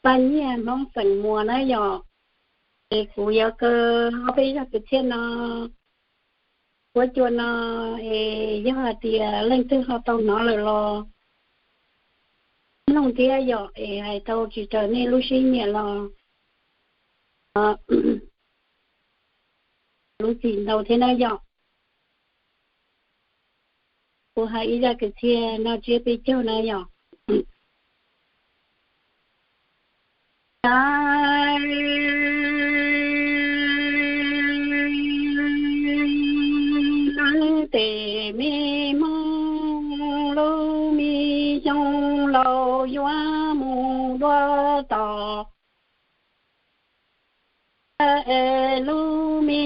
Paj Nyiaj Hmoob xeem Muas na yom. Es kuv yuav kaw ob peb zaj kwv txhiaj no, huab cua no, es yog hais tias leej twg ho tau hnov lawm los mloog thiab yom, es hais tau tsis raws nej lub siab nyiam los lub txim ntau thiab na yom. Kuv hais ib zaj kwv txhiaj noj tsiab peb caug na yom. Tes me Hmoob lub me xyoo laus yuav mus dua tom es lub me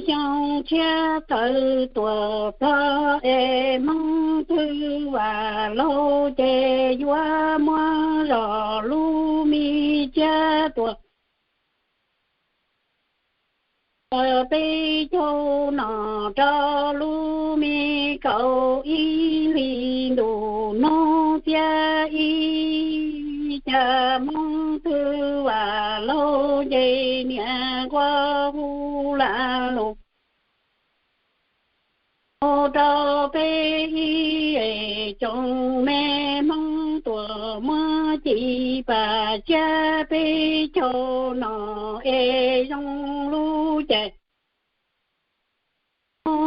xyoo tshiab tawm tuam plog es Hmoob twg vam laug ces yuav muab zos lub me tsiab tuam peb caug no rau lub me kaum ib hlis ntuj hnub xiab ib, cas Hmoob twg vam laug ces niam nquag hu la lus rau peb ib es tsoom me Hmoob tuam muab ci pas tsiab peb caug no es zoo lub caij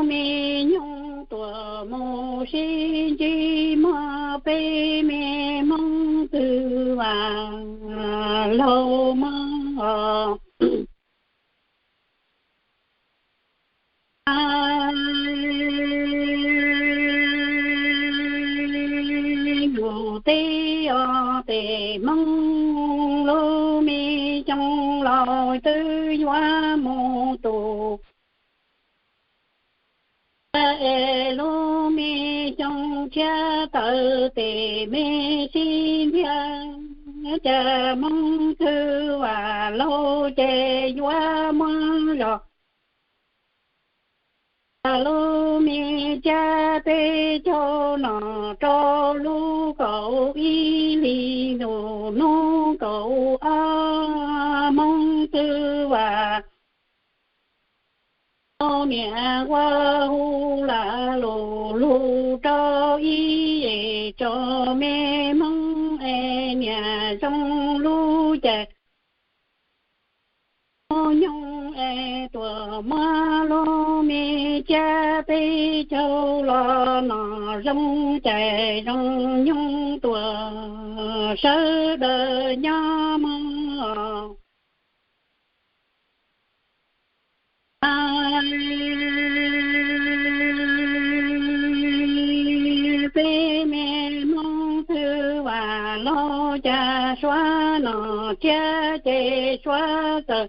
me nyuj tuam mus sib ntsib muab peb me Hmoob twg vam laug muab lus teb os. Tes Hmoob lub me xyoo laus twb yuav mus tus es lub me xyoo tshiab tawm tes me sib ntiag, cas Hmoob twg vam laug ces yuav muab zos lub me tsiab peb caug no rau lub kaum ib hlis ntuj hnub kaum ob, Hmoob twg vam laug niam nquag hu la lus lug rau ib es tsoom me Hmoob es niam zoo lub caij mus nyoog es tuam muab lub me tsiab peb caug los no zoo caij zoo nyoog tuam sawv daws nyob mog. Peb me Hmoob twg vam laug cas suav no tsiab ces suav txawm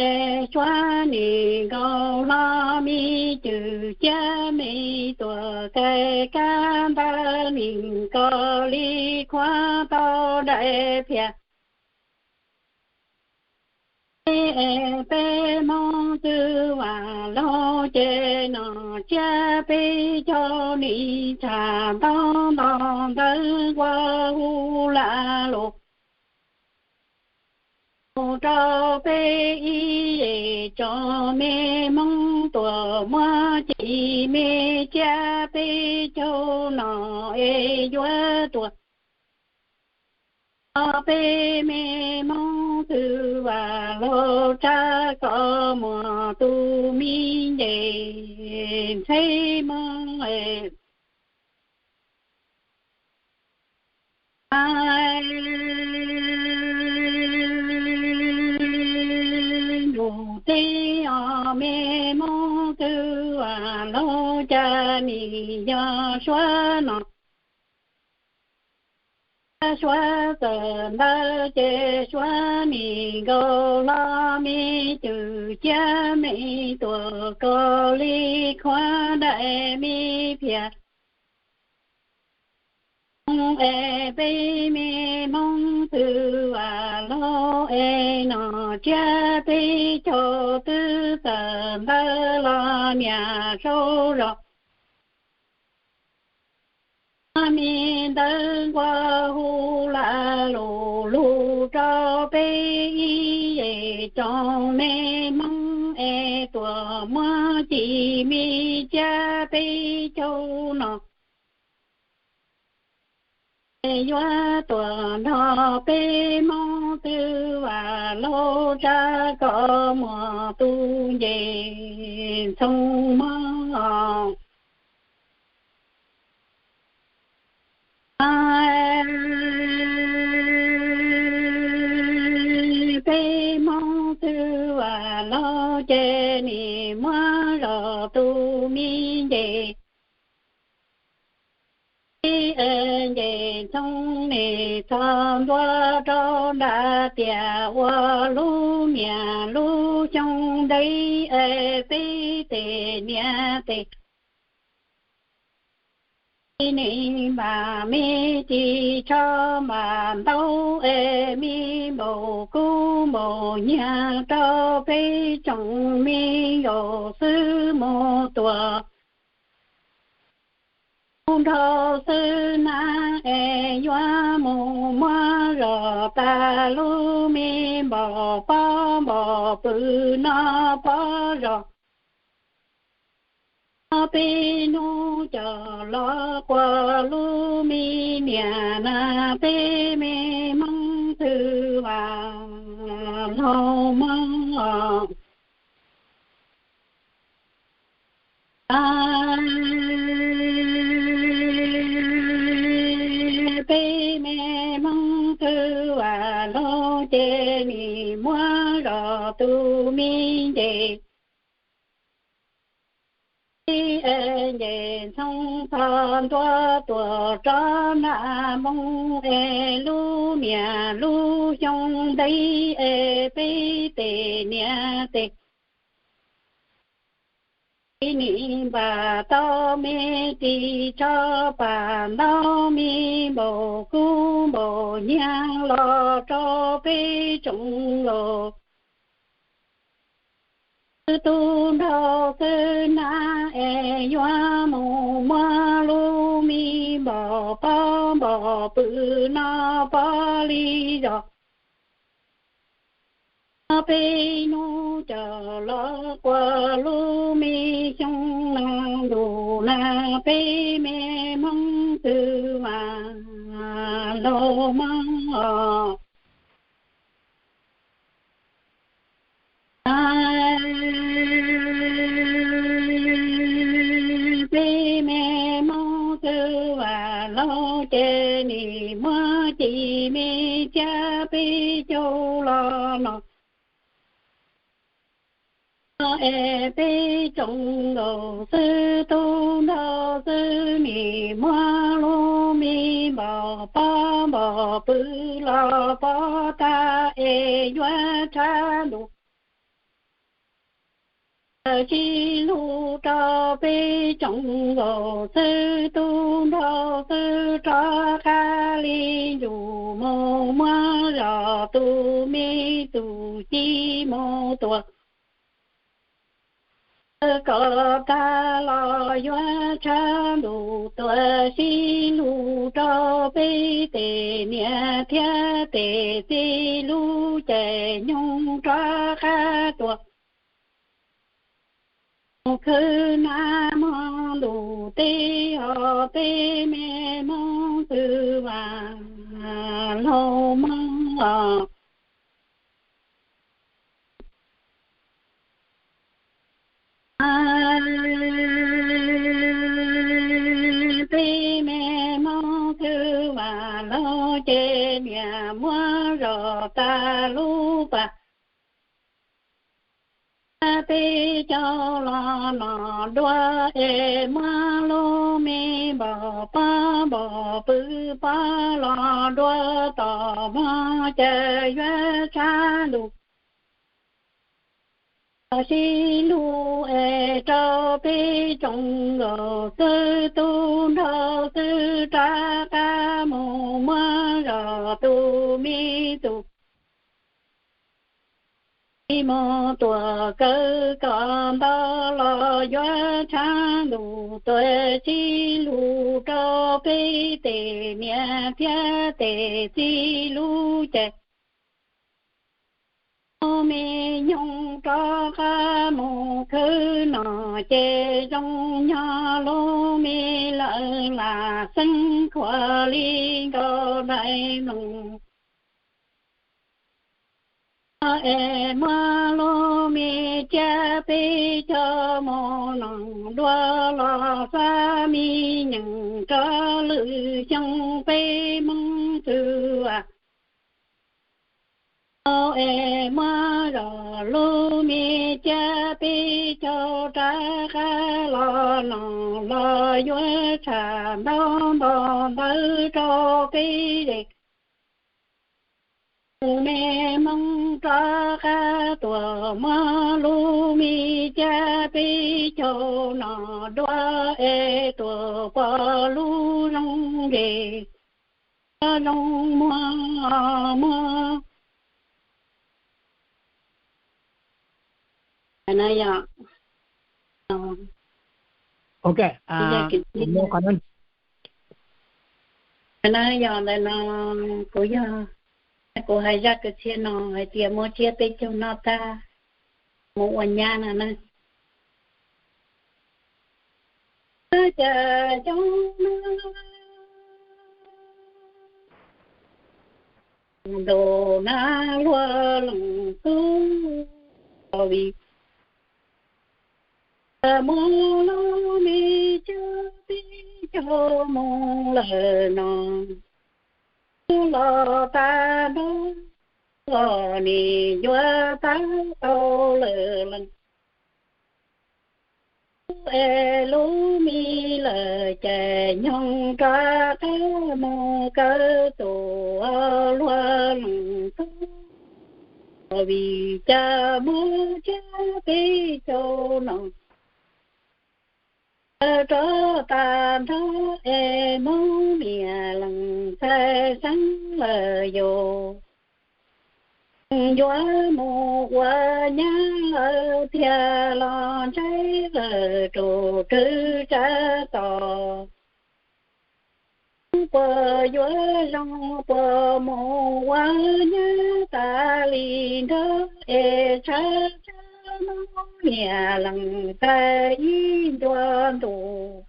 es suav nim nkaus hlo me cwm ciab me tuam kais kab ntawd nim nkaus li khuav tau daim phiaj. Peb es peb Hmoob twg vam laug ces no tsiab peb caug nim tsham ntaub nto ntawv nquag hu la lus rau peb ib es tsoom me Hmoob tuam muab ci me tsiab peb caug no es yuav tuam peb me Hmoob twg vam laug tsab kom muaj tus me nce ntxheb mog. Ntuj teb os, me Hmoob twg vam laug cas nim yog suav no suav txawm ntawd ces suav nim nkaus hlo me cwm ciab me tuam kos li khuav daim me phiaj. Es peb me Hmoob twg vam laug es no tsiab peb caug twb txawm ntawd los niam sau zog me ntawv nquag hu la Tsoom me Hmoob es tuaj muab ci me cia peb caug no, es yuav tuaj nrog peb Hmoob twb vam laug tsa kom muaj tus nce ntxhoo mog. Peb Hmoob twb vam laug ces nim muab zog tus me nce, nce ntxhoo nim txog ntua rau nram tiaj ua lub niam lub xyoo ntev es peb tes niam tes nim npam me ris tsho npam ntaub es me npaum kub npaum nyiag rau peb tsoom me zaum xwb mus tuaj. Tub nrau xwb na es yuav mus muab zog tas lub me npaum pob npaum pw no pob zog. Peb hnub coj los quaj lub me niam na, peb me Hmoob twb vam laug mog. Peb me Hmoob twb vam laug ces nim muab zog tus me nce, nce ntxhoo txog ntua tuaj rov nram moo es lub niam lub xyoo ntev es peb tes niam tes nim npam tau me ris tsho npam ntaub me npaum kub npaum nyiag los rau peb tsoom laus. Xwb tub nrau xwb na es yuav mus muab lub me npaum pob npaum pw no pob li zog. Peb hnub coj los quaj lub me xyoo na, ntuj na, peb me Hmoob twb vam laug mog. Peb me Hmoob twb vam laug ces nim muab ci me cia peb caug los no es peb tsoom laus xwb tub nrau xwb nim muab lub me npaum pob npaum pw los pob tag es yuav tshav ntuj sib hlub rau peb tsoom laus xwb tub nrau xwb rov qab li ntsuj mus muab zog tus me tus ci mus tua kom tag los yuav tshav ntuj tuaj sib hlub rau peb tes niam thiab tes txiv lub caij nyoog rov qab tuaj mus khwv nab hmo ntuj teb ho peb me Hmoob twb vam laug mog. Peb me Hmoob twb vam laug ces niam muab zog tas lub pas peb caug los no dua es muab lub me npaum pob npaum pw pob los dua tom mog ces yuav tshav ntuj sib hlub es rau peb tsoom laus xwb tub nrau xwb rov qab mus muab zog tus me tus ci mus tua kawg kom ntau los yuav tshav ntuj tuaj sib hlub rau peb tes niam thiab tes txiv lub caij Lub me nyoog rov qab mus khwv no ces zoo nyob lub me lawm lam xeeb khuav li nkaus daim mloog. Es muab lub me tsiab peb caug mus noog dua los xab me nyeem rov lwm xyoo peb Hmoob txwv. Es muab zog lub me tsiab peb caug rov qab los noog los yuav tshaj ntaub nto ntawv rau peb ze. Tus me Hmoob rov qab tuaj muab lub me tsiab peb caug no dua es tuaj pom lub zoo ze, zoo muag muag. Yog ntawm no kuv yog, kuv hais zaj kwv txhiaj no hais tias muab tsiab peb caug noj tag mus ua nyab no na. Cas xyoo no ntuj nag luag leej tub, vim muab lub me tsiab peb caug mus lawm no, los tag nrho los nim yuav tau tau lawm leej. Es lub me lawm cas nyoog rov qab mus kawg tus luag leej tub, vim cas muab tsiab peb caug no rov tag nrho es Hmoob niam leej ntxhais xeeb lawm yus yuav mus ua nyab lawm thiaj los ntshai lawm rau rwg tsab tos. Puas yuav zoo puas mus ua nyab tas li nrog es tshaib tshaib Hmoob niam leej ntxhais ib ncua ntus.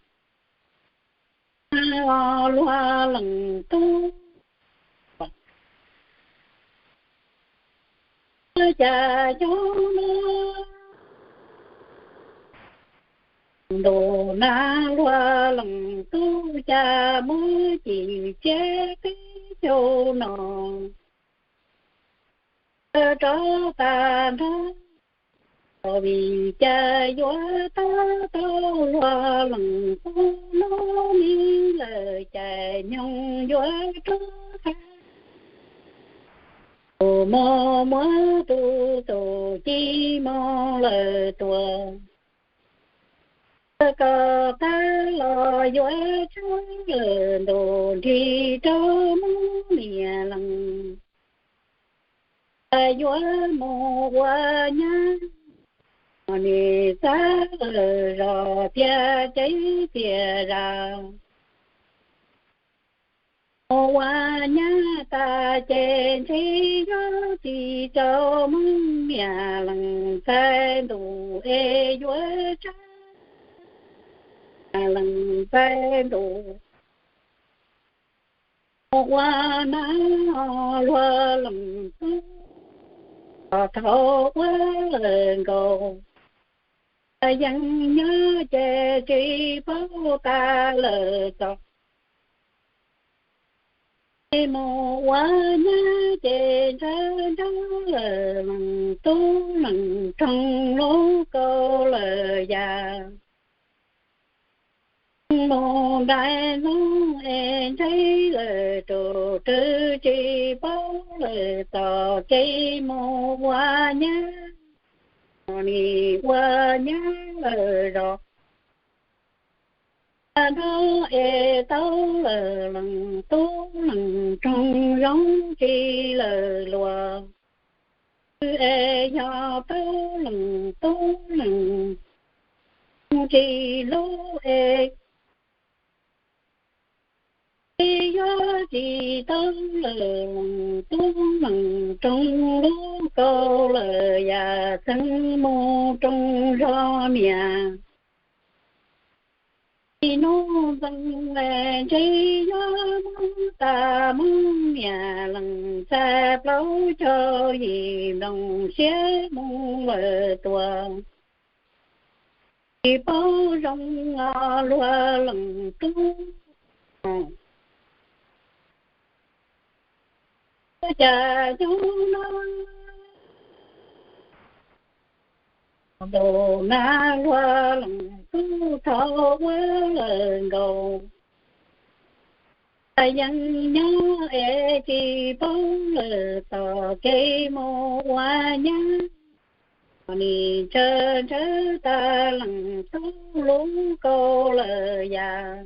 Luag leej tub, cas xyoo no ntuj nag luag leej tub cas muab cim tsiab peb caug no rov tag nrho, vim cas yuav tau tau luag leej tub lub me lawm cas nyoog yuav rov qab tus mos muab tus tus ci mos lawm tuaj. Koj tag los yuav tshab lawm ntuj nrig rau Hmoob niam leej, yuav mus ua nyab, nim xav lawm zog tiag ces tiag zaj. Mus ua nyab tas ces ntshe yuav tsis tau Hmoob niam leej ntxhais ntuj es yuav tshab leej ntxhais ntuj. Ua nab luag leej tub, thaum ua lawm nkaus, yeej nyob ces tsis paub tas lawm txog. Mus ua nyab ces ntshaw ntshaw lawm leej tub leej roog lub kaus lawm yam. Mus ntais ntaub es ntshai lawm rau rwg tsis paub lawm txog kev mus ua nyab, nim ua nyab lawm zog. Nrog es tau lawm leej tub leej roog zoo tsis lawm luag, es yog tau leej tub leej tsis hlub es, es yuav tsis tau lawm leej tub leej roog lub kaus lawm yam txheej mus rooj zog mias. Tsis hnub ntxees ntshe yuav mus tas mus niam lees txais plaub caug yim nploos siab mus lawm tuaj. Tsis paub zoo os luag leej tub, cas xyoo no ntuj na luag leej tub tau ua lawm nkaus. Yeej nyob es tsis paub lawm tom kev mus ua nyab, nim tsawg ntsawg tas leej tub lub kaus lawm yam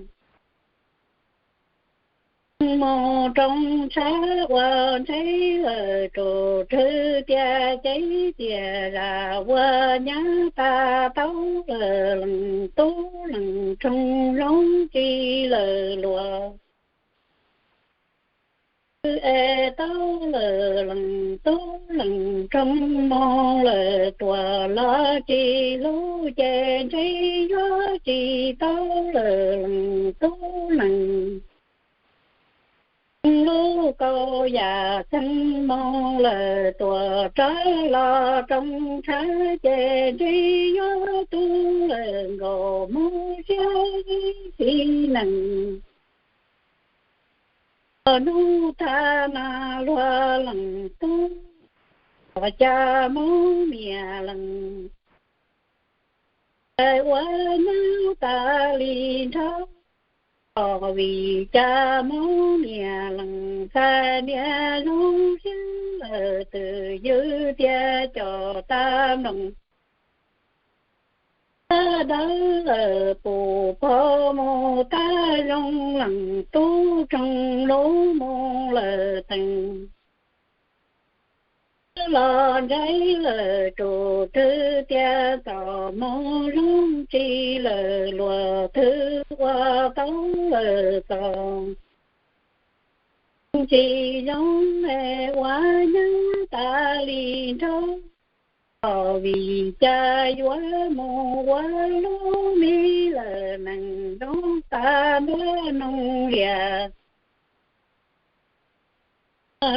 mus rooj tshab ua ntsheb lawm rau rhwv tias cev tias zam ua nyab tas tau lawm leej tub leej rooj zoo tsis lawm luag. Es tau lawm leej tub leej rooj mus lawm tuaj los tsis hlub ces ntshe yuav tsis tau lawm leej tub leej lub kaus yam txheej mus lawm tuaj rov los rooj tshab ces ntshe yuav tu lawm nkaus mus siab xis neej. Hnub tag mas luag leej tub, cas mus niam lees txais ua nyab tas li nrho. Vim cas mus niam lees txais niam zoo siab lawm twb ywj tias cov tag nploos dawb lawm pus phom mus tag zoo leej tub rooj lub mus lawm tees los ntsheb lawm rau rhwv tias txom mus zoo tsis lawm luag twb ua tau lawm txom tsis zoo es ua nyab tas li nrho. Vim cas yuav mus ua lub me lawm nees zoo tas ntuav noog lias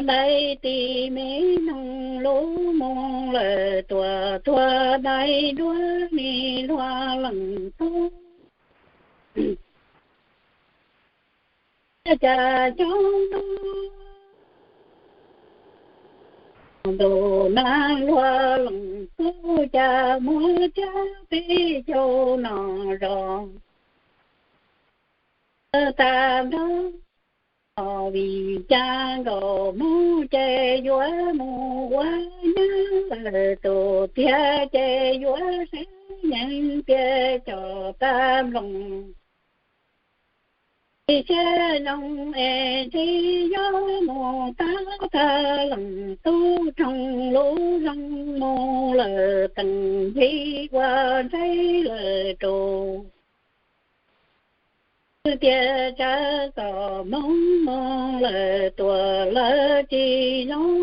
dai ti me noog lub mus lawm tuaj tuag dai duab me luag leej tub. Cas xyoo no ntuj na luag leej tub cas muab cab peb caug no zos tag nrho. Vim cas nkaus mus ces yuav mus ua nyab lawm tus tiag ces yuav saib yees tias cov tag nploos tsis siab zoo es ntshe yuav mus tab tag leej tub rooj lub zoo mus lawm tees ntshe ua ntsheb lawm rau tias tsawv txom mus mus lawm tuaj lawm tsis zoo.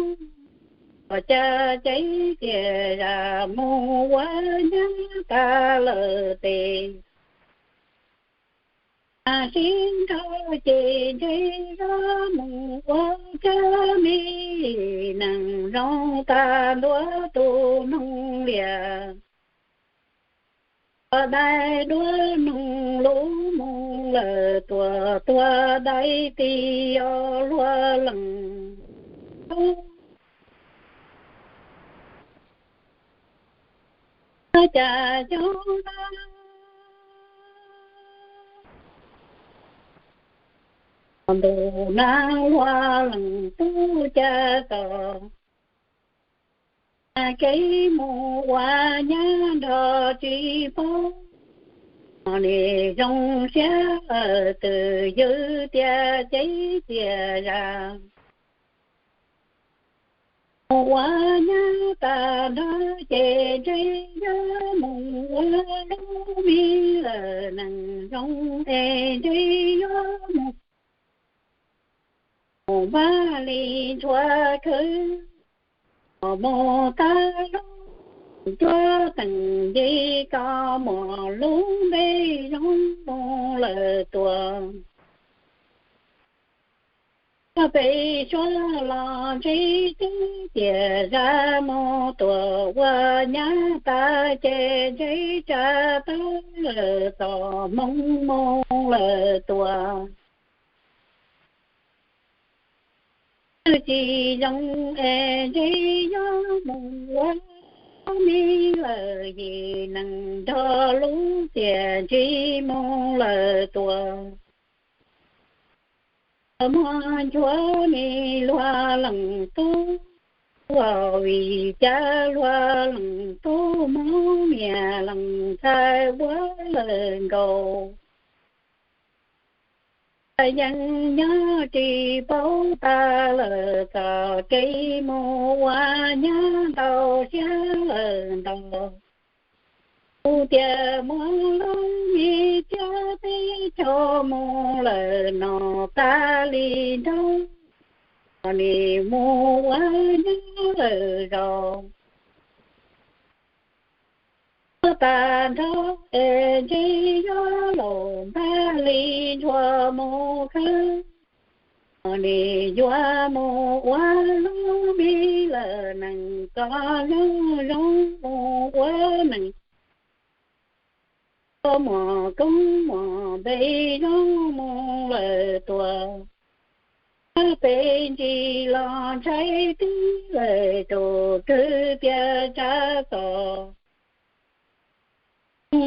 Ua cas cev tias zam mus ua nyab tas lawm tes, mas sib nrog ces ntshe yuav mus ua cab me nees zoo tas ntuav tus noog lias dai duab noog lub mus lawm tuaj tuag dai ti os luag leej tub. Cas xyoo no ntuj na luag leej tub cas txom kev mus ua nyab nrog tsis paub, nim zoo siab twb ywj tias cev tias zam mus ua nyab tas nrho ces ntshe yuav mus ua lub me lawm nees zoo es ntshe yuav mus mus npaj li ntshua khwv mus tag lub cuab teem nce koj muam lub npe zoo mus lawm tuaj. Peb suav los ntse tib tiam zaj mus tuaj ua nyab tas ces ntse tsa tawb lawm txoj hmoo mus lawm tuaj. Twb tsis zoo es ntse yuav mus ua me lawm yim neeg nrog lub tiam ntsis mus lawm tuaj. Muaj nchuav me luag leej tub, vim cas luag leej tub hmov niam leej ntxhais ua lawm nkaus. Yeej nyob tsis paub tas lawm txoj kev mus ua nyab ntau siab lawm ntau. Kuv tias muaj lub me txiab peb caug mus lawm no tas li nraug, nim mus ua nyab lawm zaum. Tuaj tag nrho es ntse yuav laus npaj li ntsuag mus khawb, nim yuav mus ua lub me lawm nees koj zoo zoo mus ua nees. Koj muam koob muam npe zoo mus lawm tuaj. Peb ntsis los ntshai tib lawm tus kwv tias tsa txog.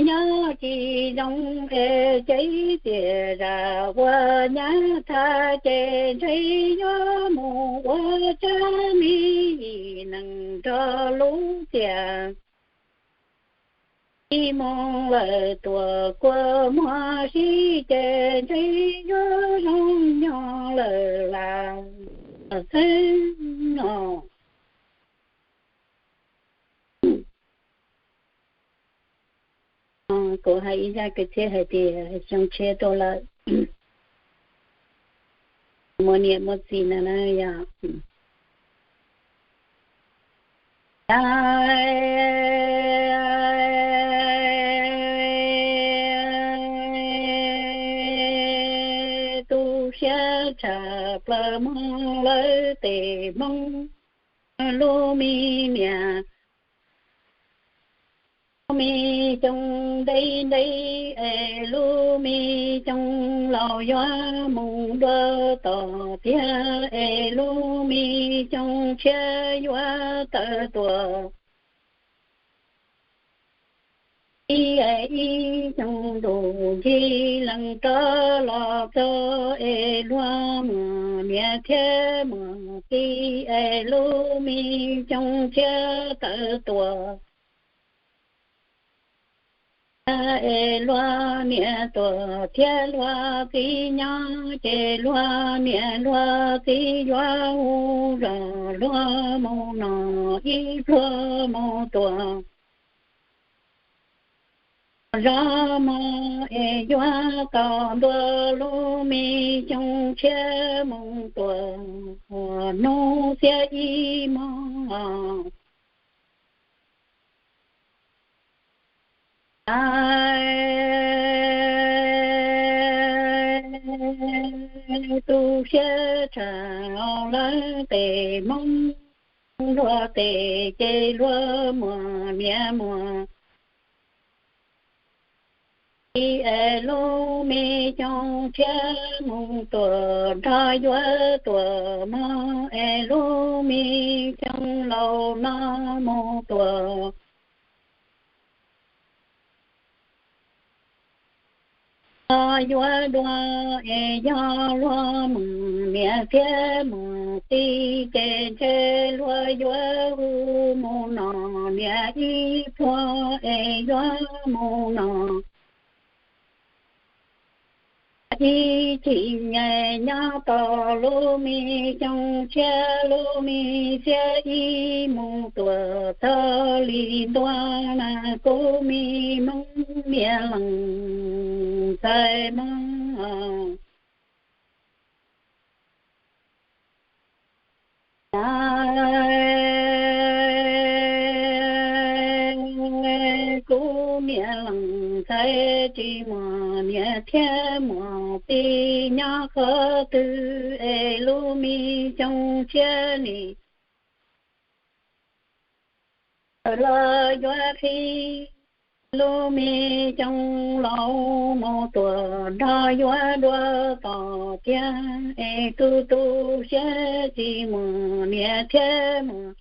Nyob tsis zoo es ces tiam zaj ua nyab tas ces ntshai yuav mus ua tsab me yim neeg nrog lub tiam ntsis mus lawm tuaj kua muag sib ces ntshai yuav zoo nyob lawm lawm xwb no. Kuv hais ib zaj kwv txhiaj hais tias xyoo tshiab tuaj lawm, muaj niam muaj txiv na na yog. Tu siab tshaj plaws muag lawv tej hmoob, lub me niam lub me xyoo ntev ntev es lub me xyoo laus yuav mus dua tom tiag es lub me xyoo tshiab yuav tawm tuaj. Ib es ib xyoo ntuj nthi lees rov los txog es luag muaj niam thiab muaj txiv es lub me xyoo tshiab tawm tuaj. Es luag niam tuaj thiab luag txiv nyob ces luag niam luag txiv yuav hu zog luag mus no ib pluag mus tuaj. Zov mov es yuav tau ntua lub me xyoo tshiab mus tuaj ua hnub xiab ib hmos. Tu siab tshaj lawv tej hmoob luag tej ces luag muaj niam muaj txiv es lub me xyoo tshiab mus tuaj nrog yuav tuaj mog es lub me xyoo laus no mus tuaj. Yuav dua es yog luag muaj niam thiab muaj txiv ces ntshe luag yuav hu mus no niam ib pluag es yuav mus no ib chim nyob tos lub me xyoo tshiab lub me xiab ib mus tuaj txog li ntua na kuv me hmoob niam leej ntxhais mog. tsis muaj niam thiab muaj txiv nyob qhov twg es lub me xyoo tshiab nim los yuav qhib, lub me xyoo laus mus tuaj nrog yuav dua tom tiag es tu tu siab tsis muaj niam thiab muaj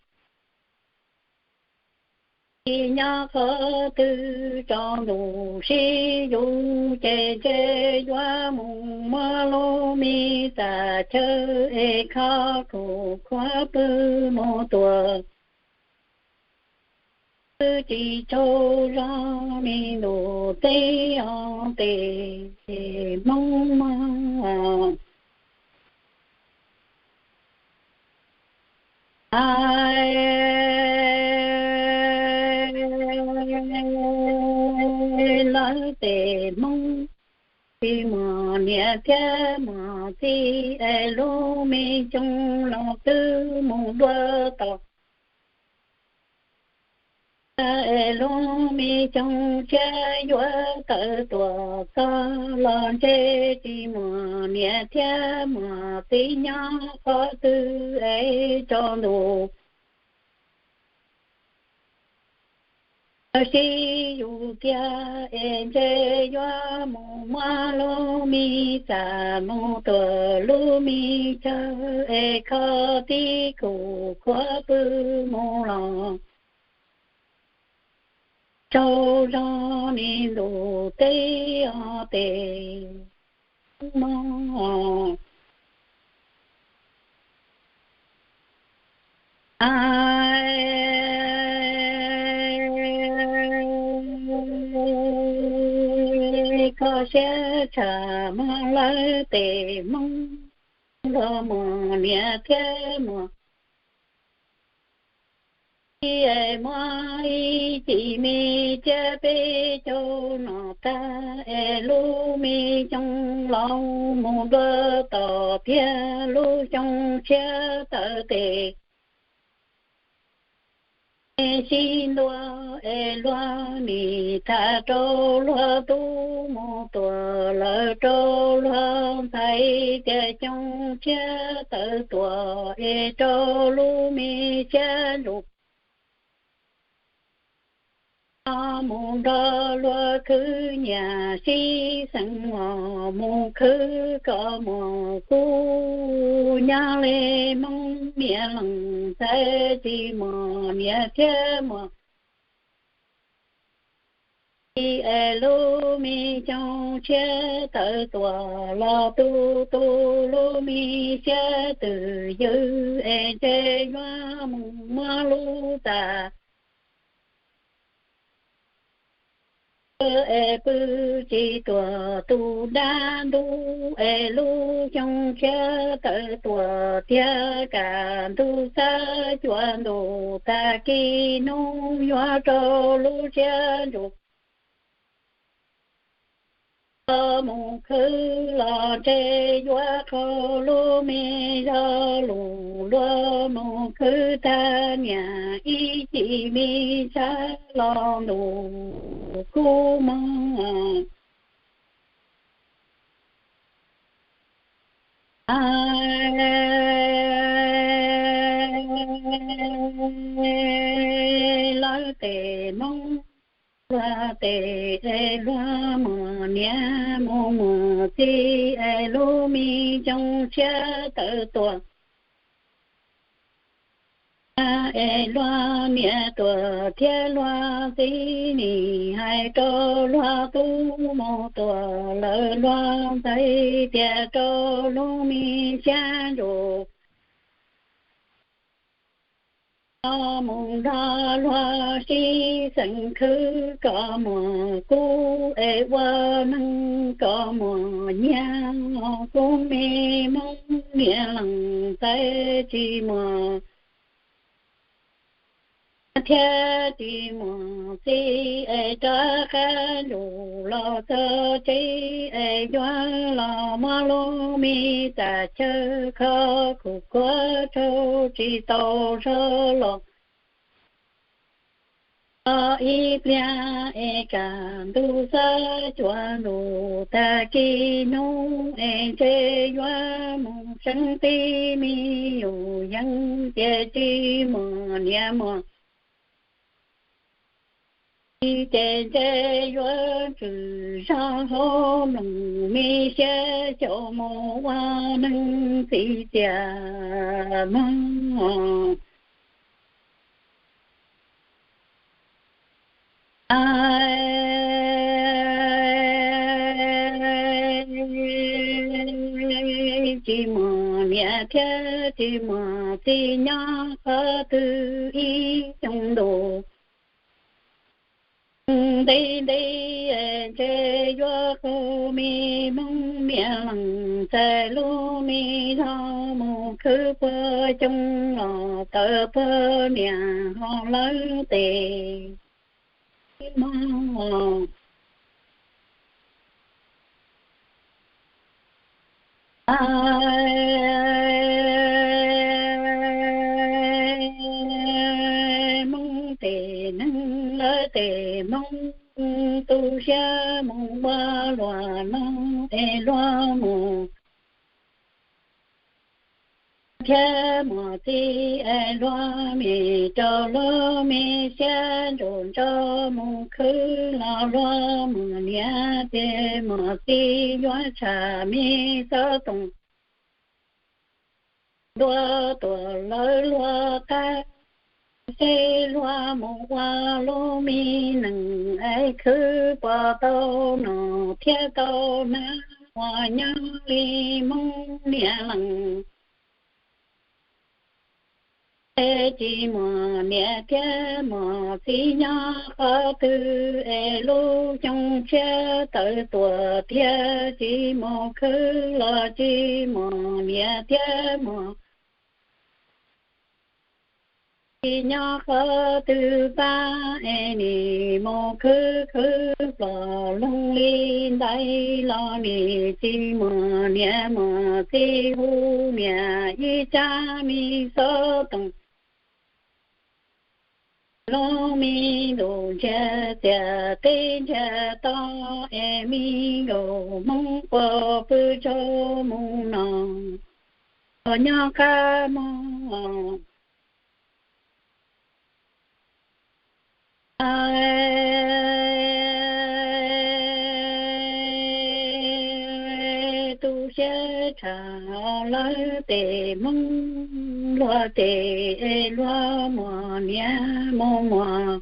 txiv nyob qhov twg tsaus ntuj sib yuav ces ntshe yuav mus muab lub me txaj chaw es kho khuj khuav pw mus tuaj twb tsis tsaug zog me ntuj teb os tes Hmoob mog. Lawv tes Hmoob tsis muaj niam thiab muaj txiv es lub me xyoo los twb mus dua tom es lub me xyoo tshiab yuav tawm tuaj txog los ntshe tsis muaj niam thiab muaj txiv nyob qhov twg es tsaus ntuj sib yuav tiag es ntshe yuav mus muab lub me txaj mus tuaj lub me chaw es kho tib khuj khuav pw mus los tsaug zog me ntuj teb os tes Hmoob mog. Koj siab tshaj muaj lawv tes Hmoob los muaj niam thiab muaj txiv es muaj ib cim me tsiab peb caug no tag es lub me xyoo laus mus dua tom tiag lub xyoo tshiab tawm tes sib ntua es luag nim tham rau luag tub mus tuaj lawm rau luag ntxhais tias xyoo tshiab tawm tuaj es rau lub me siab ntsum mus nrog luag khwv nyiaj sib xeem os mus khwv koj muaj kub nyob li Hmoob niam leej ntxhais tsis muaj niam thiab muaj txiv es lub me xyoo tshiab tawm tuaj los tu tu lub me siab twj ywm es ntshe yuav mus muab lub txaj es pw tsis tuaj tu dab ntub es lub xyoo tshiab tawm tuaj tiag kaj ntug xab xyuas ntuj tag kis hnub yuav rau lub siab ntsum mus khwv los ntshe yuav qhau lub me zog lus luag mus khwv tag niam ib cim me sab los ntuj kub mog. Lawv tes Hmoob luag tes es luag muaj niam mus muaj txiv es lub me xyoo tshiab tawm tuaj es luag niam tuaj thiab luag txiv nim hais rau luag tub mus tuaj lawm luag ntxhais tias rau lub me siab ntsum mus nrog luag sib xeem khwv koj muaj kub es ua neeg koj muaj nyiaj kub me Hmoob niam leej ntxhais tsis muaj thiab tsis muaj txiv es rov qab ntsum los txog tsev es yuav los muab lub me txaj chaw kho khuj khuav tsaug tsis tau zog los Ib pliag es kaj ntug xab cua ntuj tag kis hnub es ntshe yuav mus seeb tib me yus yeeb ces tsis muaj niam muaj txiv ces ntshe yuav tsum zov hauv nplooj me siab xyaum mus ua neeg txiv txiaj mog. Tsis muaj niam thiab tsis muaj txiv nyob qhov twg ib xyoo ntuj ntev ntev, ntshe yuav qaug me hmoob niam leej txais lub me zog mus khwv puag xyoo los tawm puag niam ho lawv tes mog. Hmoob tes neeg lawv tes hmoob tu siab mus ua luaj no es luag mus thiab muaj txiv es luag me rau luag me siab ntsum ntsov mus khwv los luag muaj niam ces muaj txiv yuav tshaj me xov toom dua tuaj lawv luag qab seb luag mus ua lub me neej es khwv puas tau noj thiab tau hnav ua nyob li hmoob niam leej. Es tsis muaj niam thiab muaj txiv nyob qhov twg es lub xyoo tshiab tawm tuaj thiab tsis mus khwv los tsis muaj niam thiab muaj txiv nyob qhov twg pab es nim mus khwv khwv plos loog li ntawd los nim tsis muaj niam muaj txiv hu niam ib tsab me xov toom lub me ntuj ntsiag txias teb ntsiag to es me nkaus hmoob quas pw tsaug mus no los nyob qab mog. Tu siab tshaj lawv tes hmoob luag tes es luag muaj niam mus muaj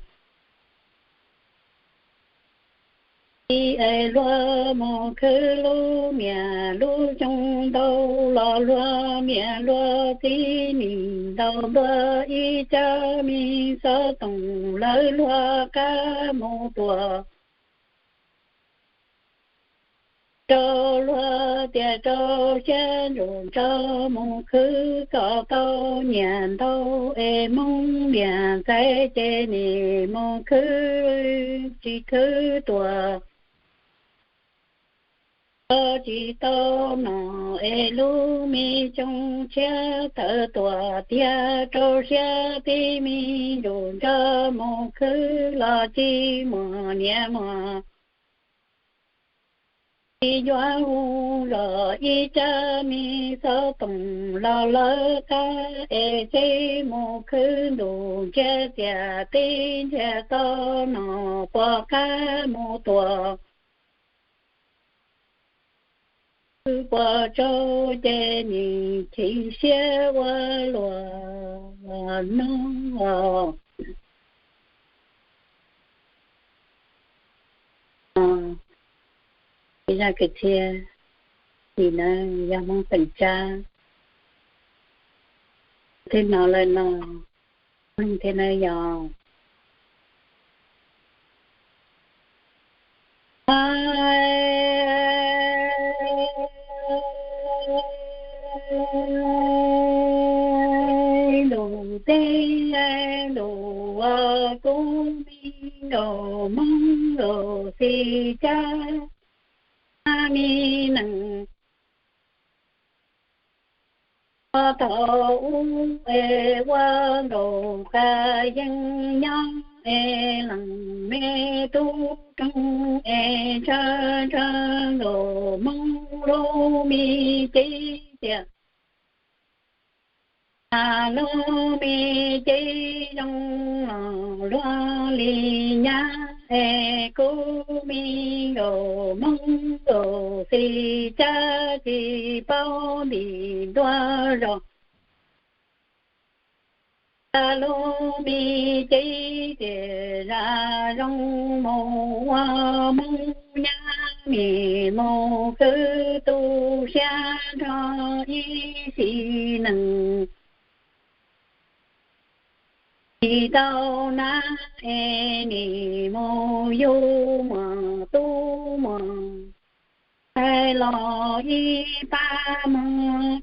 txiv es luag mus khwv lub niam lub xyoo ntau los luag niam luag txiv nim ntau ntua ib tsab me xov toom lawv luag qab mus tuaj rau luag tias rau siab ntsum ntsov mus khwv kom tau nyiam ntau es hmoob niam ntxhais ces nim mus khwv tsis khwv tuaj tsis tau noj es lub me xyoo tshiab tawm tuaj tiag rau siab tib me ntsum ntsov mus khwv los tsis muaj niam muaj txiv yuav hu los ib tsab me xov toom los lawv qab es txij mus khwv ntuj ntsiag txias teb ntsiag to noj puas qab mus tuaj khwv puas tsaug ces nim chim siab ua luaj no. Zaj kwv txhiaj tim na yog Hmoob Xeem Tsab. Twb hnov lawm no, thiab na yog lus teb lus ua kub me nkaus Hmoob lus xim cab me neeg. Thaum ub es ua nkaus qas yeej nyob es lees me tub roog es ntshaw ntshaw nkaus Hmoob lub me cev tias lub me cev zoo los luag li nyab es kub me nkaus Hmoob nkaus xis cab tsis paub ntim ntua zos. Lub me cev tias zaj zoo mus ua Hmoob nyab, nim mus khwv tu siab nrog ib sim neej. Tsis tau nab es nim mus yug muam tub muam tais los ib pab mog.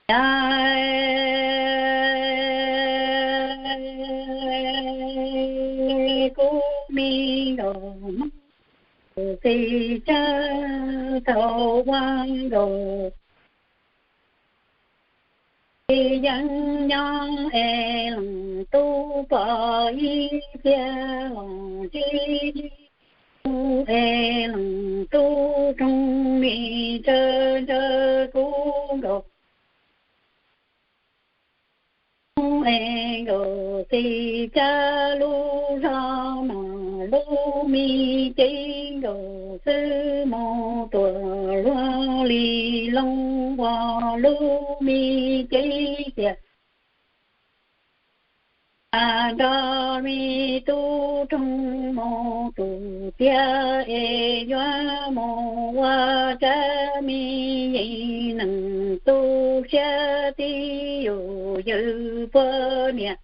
Cas kub me nkaus Hmoob xis cab tau ua nkaus. Tsis yeej nyob es lees tub pom ib pliag los ntsib es lees tub roog nim ntshaw ntshaw kub nkaus es nkaus xis cab lub zog mas lub me cev nkaus xwb mus tuam luag li loo ua lub me cev tias nrog me tub roog mus tus tiag es yuav mus ua tsab me yeej neeg tu siab tib yus yawg puag niam.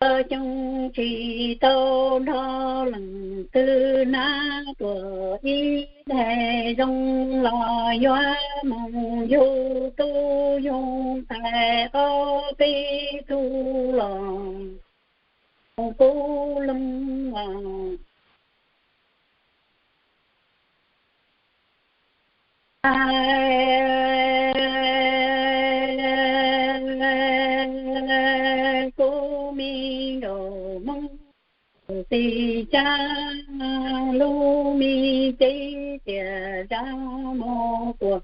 Ua xyoo tsis tau nrog leej twg nab tuam ib daig zoo los yuav mus yug tub yug tais ob peb tug los mus kub loo los. Kub me nkaus Hmoob xis cab lub me cev tias zaj mus tuam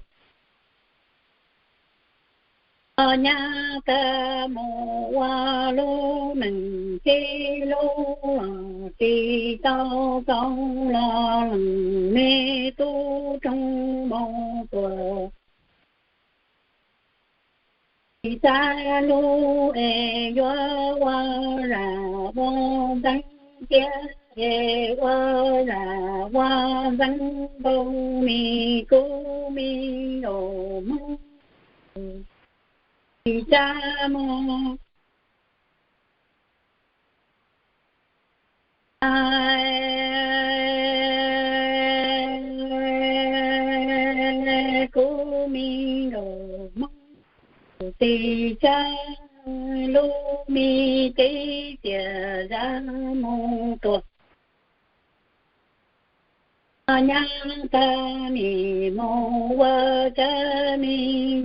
nyab tag mus ua lub neej ces lub los tsis tau txaus los lees me tub roog mus tuam tsis xav lub es yuav ua zam ua ntxeev thiab es ua zam ua ntxeev npaum me kub me nkaus Hmoob tsis xav mus. Kub me nkaus Hmoob xis cab lub me cev tias zaj mus tuam nyab tag nim mus ua tsab me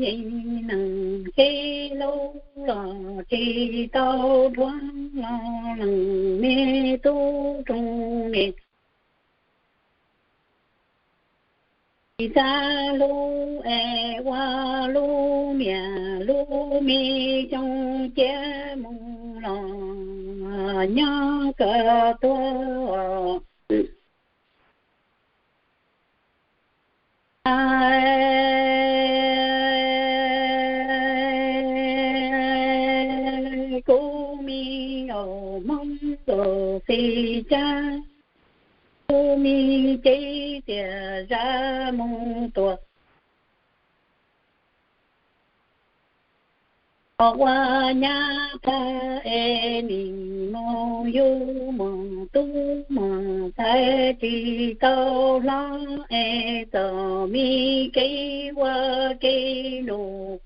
yeej neeg ces lub los tsis tau dhuav los lees me tub roog nim tsis xav lub es ua lub niam lub me xyoo cia mus los nyob kawg tuag. Kub me nkaus Hmoob nkaus xis cab lub me cev tias zaj mus tuam ua nyab tag es nim mus yug mus tub mus tais tsis tau hlob es txom me kev ua kev lus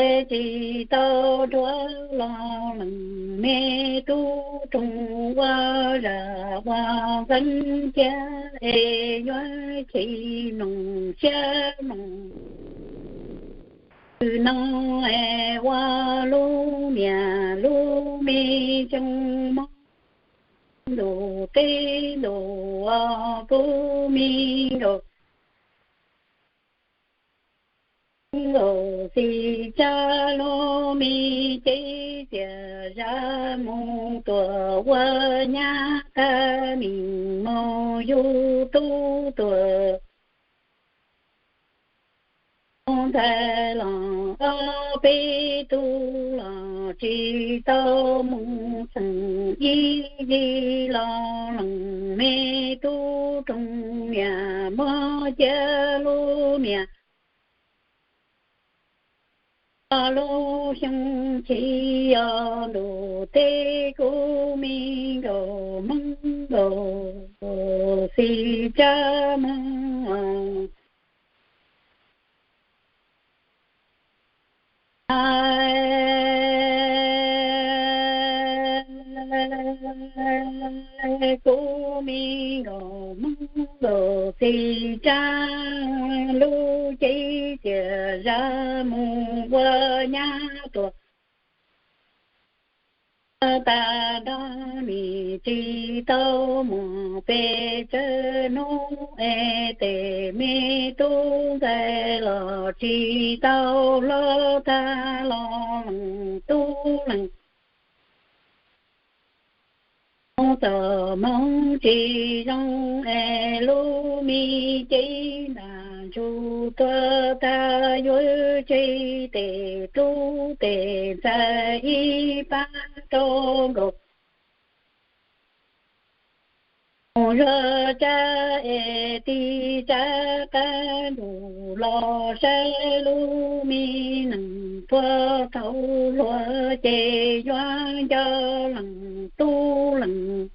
es tsis tau dhuav los lees me tub roog ua zam ua ntxeev thiab es yuav chim mloog siab mloog Txij no es ua lub niam lub me xyoo, Hmoob ntuj teb ntuj os, kuv me nkauj, nkauj Xis Tsab lub me cev txias zaj mus tuaj ua nyab, tag mus mus yug tub tuaj ntxhais los ob peb tug los tsis tau mus xeem, ib yig los lees me tub roog niam, muab cia lub niam lub xyoo, chim yog ntuj teb, kuv me nkauj Hmoob nkauj Xis Tsab Hmoob. Kuv me nkauj Hmoob nkauj Xis Tsab, lub cev txias zaj mus ua nyab tuaj tag nrho, nim tsis tau mus pes tsawg hnub es tes me tub ntxhais los tsis tau hlob, tag los lees tub lees txoj hmoo tsis zoo es lub me cev ntaj ntsug tuag tag, yuav tseg tes tub tes ntxhais ib pab rau nkaus. Mus zog tsab es tig tsab qab ntuj los saib, lub me nees puag thaum hluas ces yuav nco lees tub lees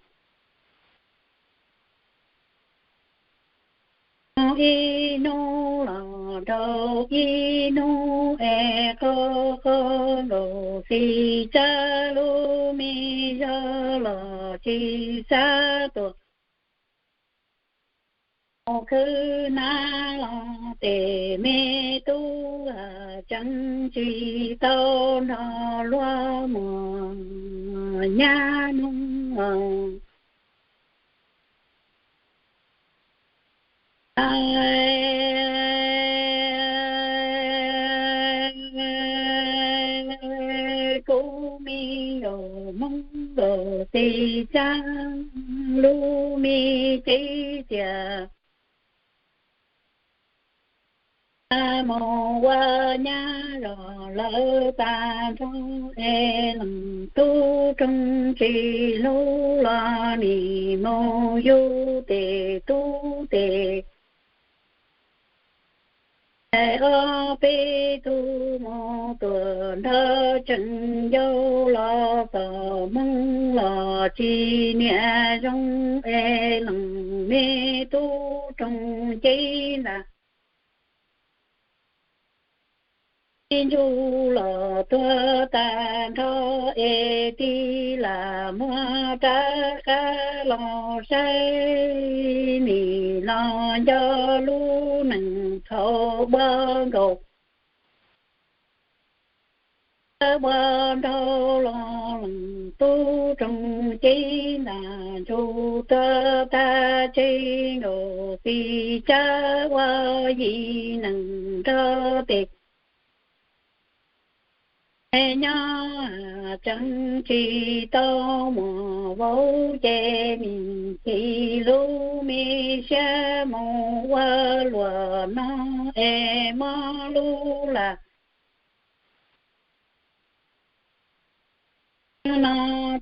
ib hnub los rau ib hnub es qhov qhov nkaus Xis Tsab lub me zog los tsis xav tuaj mus khwv nab los tes me tub tseem tsis tau nrog luag mus nyab hnub. Kuv me nkauj Hmoob nkauj Xis Tsab, lub me cev txias mus ua nyab zog lawm tag nrho es lees tub roog tsis hlub los nim mus yug tes tub tes ntxhais ob peb tug mus tuaj nrog tseem yau los txoj hmoo los tsis niam zoo es lees me tub roog cev ntaj ib ntsug los tuag tag nrho es tig lam muab rab qab los saib, nim los nco lub nees thaum ua nkaus ua nraug los lees tub roog cev ntaj ntsug tuag tag, tseg nkaus Xis Tsab ua yim nees nrog tes nyob tseem tsis tau mus vauv ces nim chim lub me siab mus ua luam no es muab lub lam no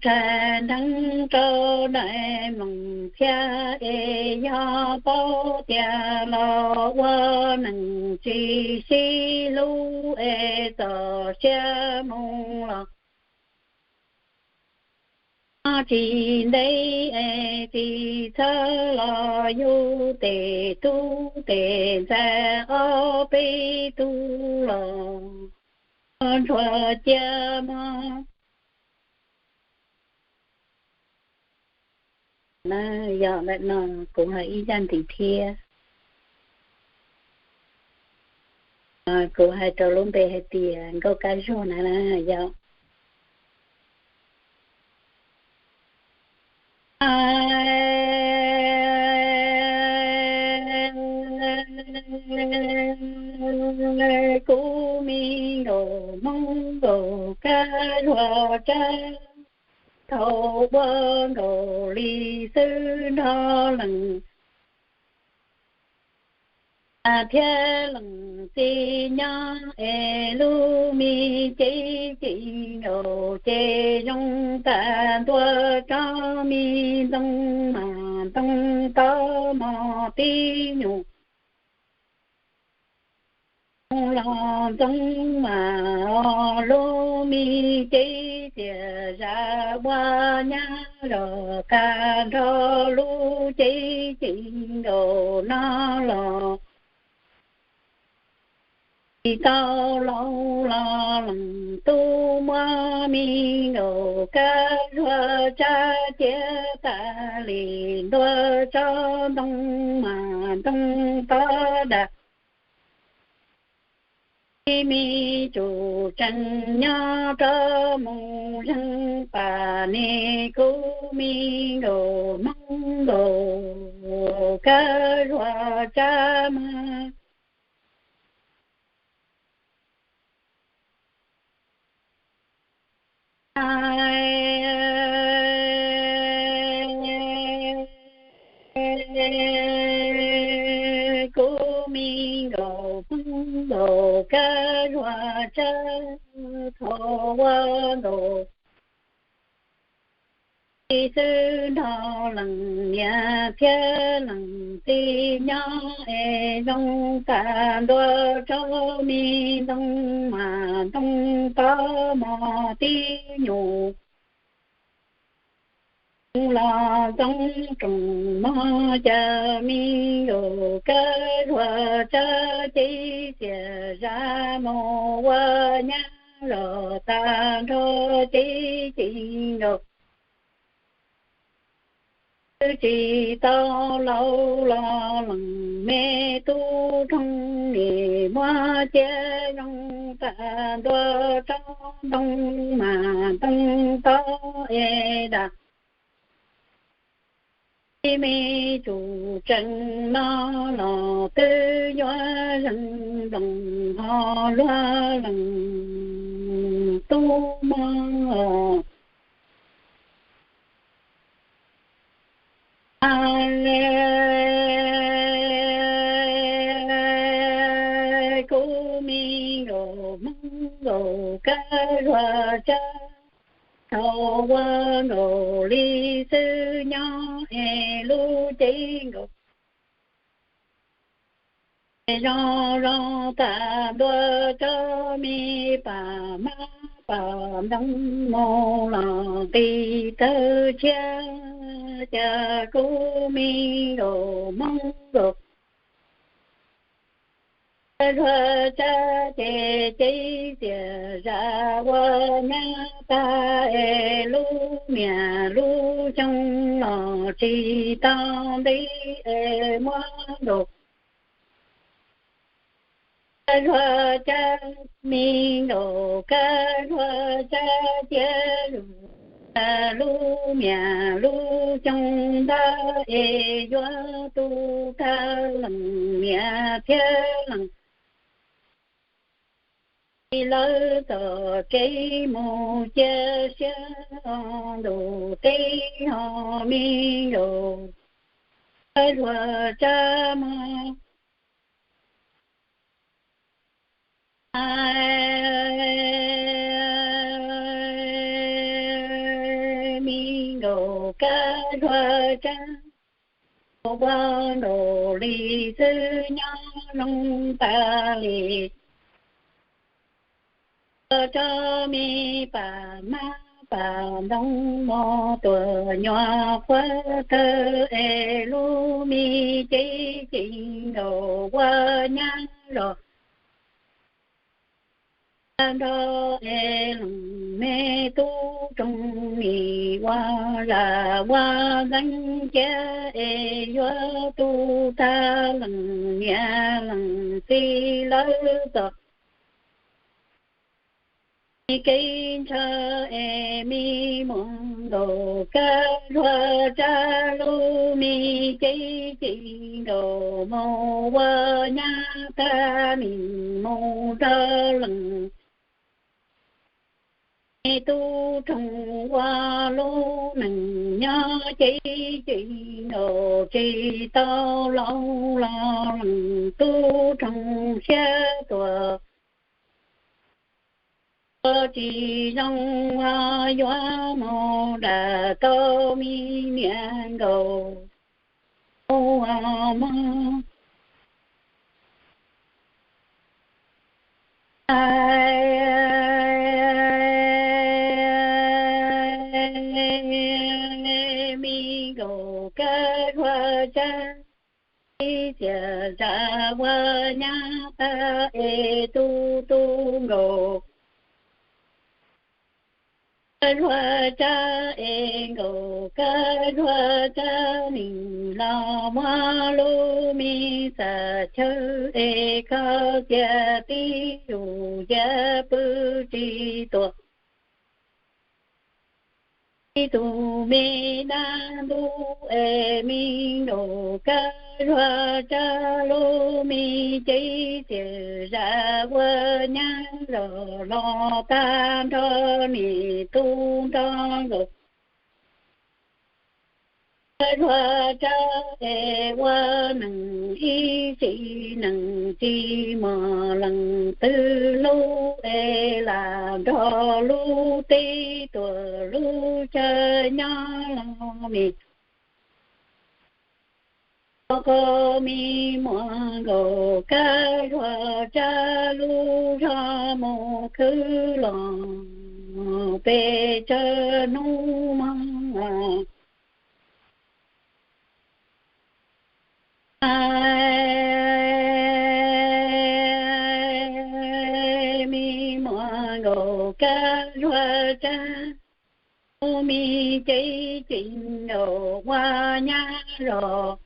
tshais nreeg rau daim meem thiab es yog paub tias los ua neeg tsis sib hlub es txaus siab mus los tsis ntev es tsis txhob los yug tes tub tes ntxhais ob peb tug los ntsuag cia mog. Na, yog lawm no kuv hais ib zaj ntxiv thiab. Kuv hais rau lub npe hais tias Nkauj Kab Zuag na yom. Kuv me nkauj Hmoob nkauj Kab Zuag Tsab, thaum ua nkauj li xwb nrog leej thiab leej txiv nyob es lub me cev txij nkaus ces zoo tas ntua tsob me ntoo mas ntoo tob mos tib nyuag los ntxoov mas lub me cev txias zam ua nyab los tag nrho lub cev txij nkaus no los tsis tau laus los leej tub muab me nkauj Kab Zuag Tsab cia tas li ntua tsob ntoo mas ntoo tob dam. Ib me tsuj tsees nyob rov mus zeeg pas ne kuv me nkauj Hmoob nkauj Kab Zuag Tsab mas kuv me nkauj Hmoob nkauj Kab Zuag Tsab, thaum ua nkauj li xwb nrog leej niam thiab leej txiv nyob es zoo tas ntua tsob me ntoo mas ntoo tob mos tib nyuag los ntxoov rooj mog cas me nkauj Kab Zuag Tsab cev txias zam mus ua nyab los tag nrho cev txij nkaus. Twb tsis tau laus los leej me tub rooj nim muab cia zoo tas ntua tsob ntoo mas ntoo tob es dam. Ib me tsuj tsees no los twb yuav zeeg nploos ho luag leej tub mog. Kuv me nkauj Hmoob nkauj Kab Zuag Tsab, thaum ua nkauj li xwb nyob es lub cev nkaus zoo zoo tas ntua tsob me pas mab pas ntoo mus los nqis tawg tshiab. Cas kuv me nkauj Hmoob nkauj Kab Zuag Tsab ces cev txias zam ua nyab tag es lub niam lub xyoo los tsis tau ntev es muab nkauj Kab Zuag Tsab, me nkauj Kab Zuag Tsab cia lub niam lub xyoo ntawd es yuav tu tag leej niam thiab leej txiv lawv txoj kev mus cia siab ntuj teb ho me nkauj Kab Zuag Tsab mog. Me nkauj Kab Zuag Tsab, ua nkauj li xwb nyob zoo tas li. Tsob me pas mab pas ntoo mos tuaj nyuam qhuav tawg es lub me cev txij nkaus ua nyab los tag nrho es leej me tub roog nim ua zam ua ntxeev cia es yuav tu tag leej niam leej txiv lawv txoj me kev ntshaw es me muam nkaus kab zuag tsab lub me cev ci nkaus mus ua nyab tag nim mus nrog leej me tub roog ua lub neej nyob cev ci nkaus tsis tau laus los leej tub roog siab tuag. Ua tsis zoo yuav mus dam tau me niam nkaus ua mog. Me nkaus kab zuag tsab ib txhia zam ua nyab tag es tu tu nkaus kab zuag tsab es nkaus kab zuag tsab nim los muab lub me txaj chaw es kho cia tib zus ya pw tsis tuag. Ib tug me dab ntub es me nkaus kab zuag tsab lub me cev txhia zam ua nyab zog los tag nrho nim tu nrog nkaus kab zuag tsab es ua neej ib tsim neej tsis muaj leej twg hlub es lam nrog lub teb tuag lub chaw nyob los nim ua qhov me muam nkaus kab zuag tsab lub zog mus khwv los pes tsawg hnub mog. Me muam nkaus kab zuag tsab, lub me cev ci nkaus ua nyab zog,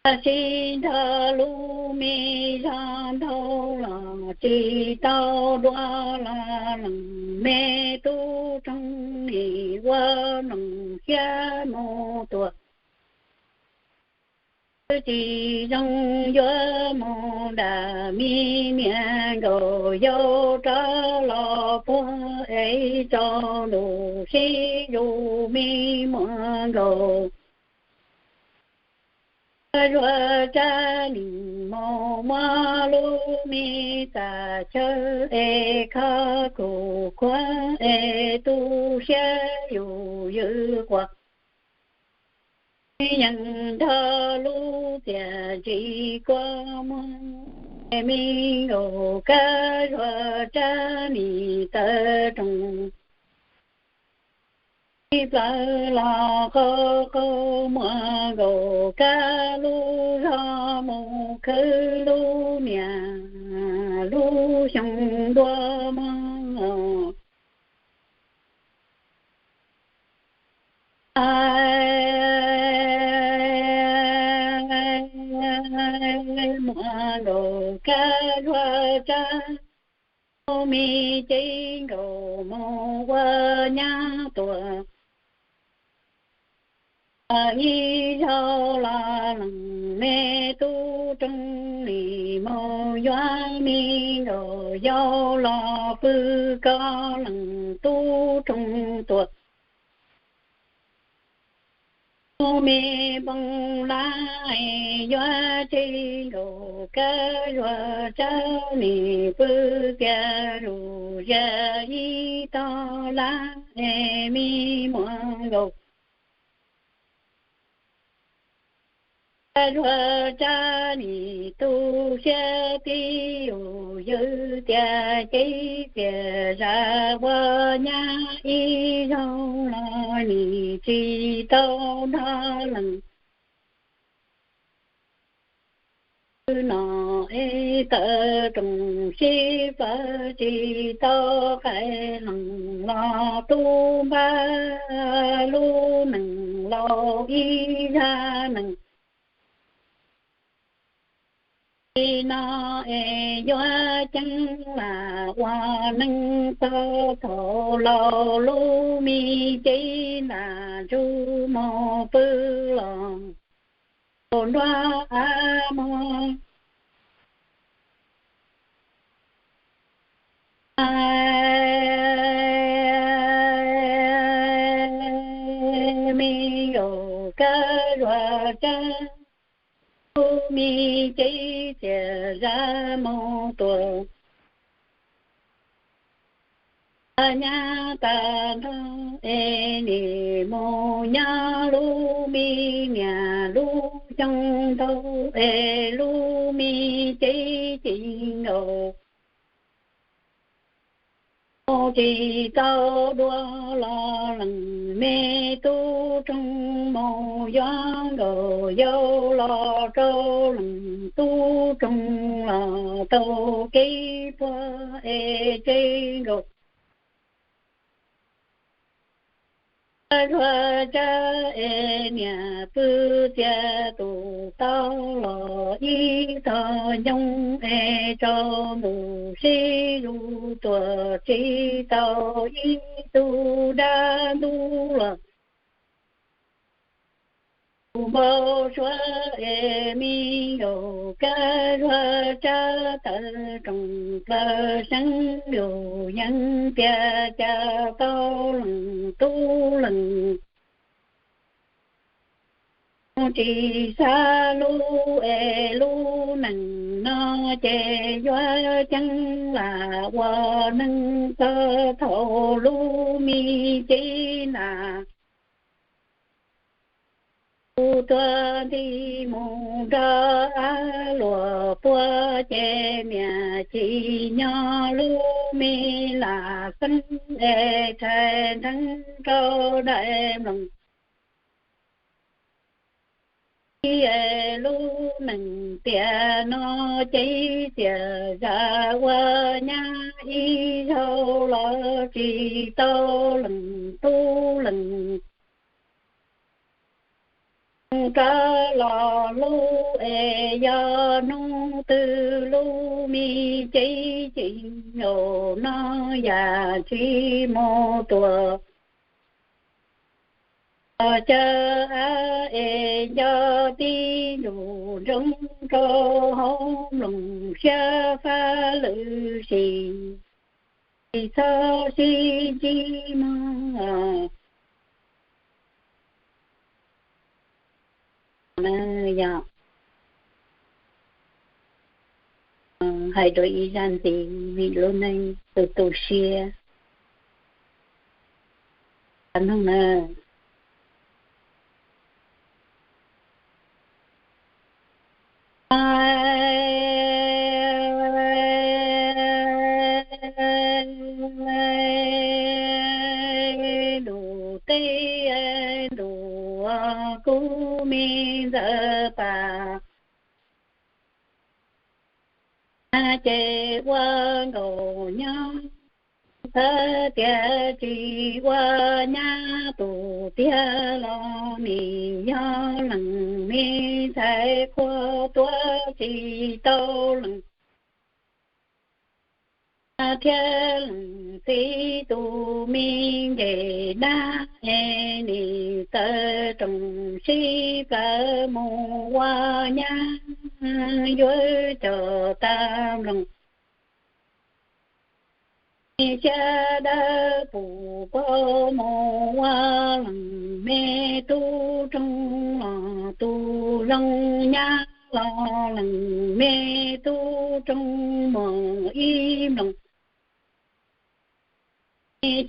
tab sis nrog lub me zog nraug los tsis tau dua los leej me tub roog nim ua noo siab mus tuag. Twb tsis zoo yuav mus dam me niam nkaus yau rov los puag es tsaus ntuj sib zus me muam nkaus. Kab zuag tsab nim mus muab lub me txaj chaw es kho kuv khuav es tu siab yus ywj quas. Yeej nrog lub txiaj ntsim kua muag, me nkaus kab zuag tsab nim tawv roog. Ib plaws los qhov qhov muag nkaus kab lub zog mus khwv lub niam lub xyoo dua mog. Muag nkaus kab zuag tsab, lub me cev nkaus mus ua nyab tuag. Ib zaug los leej me tub roog nim mus yuav me nkaus yau los pw koj leej tub roog tuag. Lub me npoo lab yuav tseg nkaus kab zuag tsab nim pw tiag zus ya ib tog lab es me muag nkaus kab zuag tsab nim tu siab tib zus ywj tias cev txiaj zam ua nyab ib zaug los nim tsis tau nrog leej no es tawm rooj sib plawv tsis tau qhais leej los tub npab lub neej laus ib zaj neej. Tsis no es yuav ceeb lam ua neej txog thaum laus lub me cev ntam ntsug mus pw los nruab av mog. Me nyuam kab zuag tsab, lub me cev txias zam mus tuaj nyab tag nrho es nim mus nyob lub me niam lub xyoo ntau es lub me cev tsis nkaus. Mus tsis tau dua los leej me tub roog mus yuav nkaus yau los rau leej tub roog los tau kev puag es tseg nkaus. Kab zuag tsab es niam pw txias tus tau los ib tog ncoo es tsaus ntuj sib zug tuaj tsis tau ib tug dab ntub los npau suav es me nyuam kab zuag tsab tawm rooj plaws seeb yus yeej tias cas tau leej tub leej tsis xav lub es lub neej no ces yuav ceeb lam ua neej txog thaum lub me cev ntam ntsug tuaj nti mus nrog av luam puag ces niam tsis nyob lub me lam xeeb es rhais nreeb rau daim nplooj. Ib es lub neej tiam no cev txias zam ua nyab ib zaug los tsis tau leej tub leej rov los hlub es yog hnub twg lub me cev tsis nkaus no yam tsis mus tuaj caw av es nco tib ntsug ntsoov rau hauv nplooj siab fab lwm sim, tsis txhob sib ntsib mog. Yog hais dua ib zaj ntxiv vim lub neej tu tu siab. Mloog na. Ntuj teb, ntuj kub, me ntxawm pas, ces ua nkaus nyob xav tias tsis ua nyab tus tiag los nim yog leej me ntxhais qhua tuav tsis tau leej thiab leej txiv tus me nce dab es nim tawm rooj sib plawv mus ua nyab yuav coj tag nplooj. Siab dawb pus paug mus ua leej me tub roog los tus zoo nyab los leej me tub roog mus ib nplooj.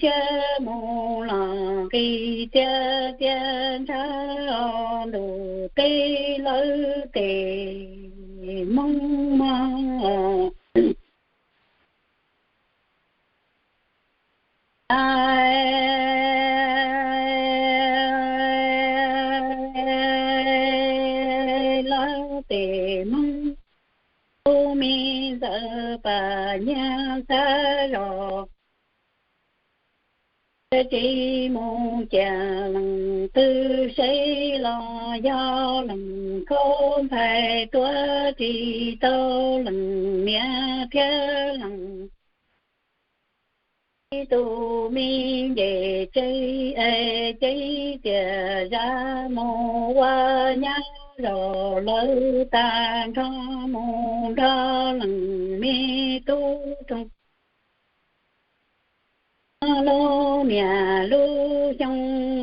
Siab mus los nqis txias txias ntshav ntuj teb lawv tes Hmoob mog. Lawv tes Hmoob me ntxawm Pam Nyab xav zos, tsis mus cia leej twg seb los yog leej khaub ntxhais tuaj tsis tau leej niam thiab leej ib tug me nce tsev es ces tias zaj mus ua nyab zos lawv tag nrho mus nrog leej me tub roog. Lub niaj lub xyoo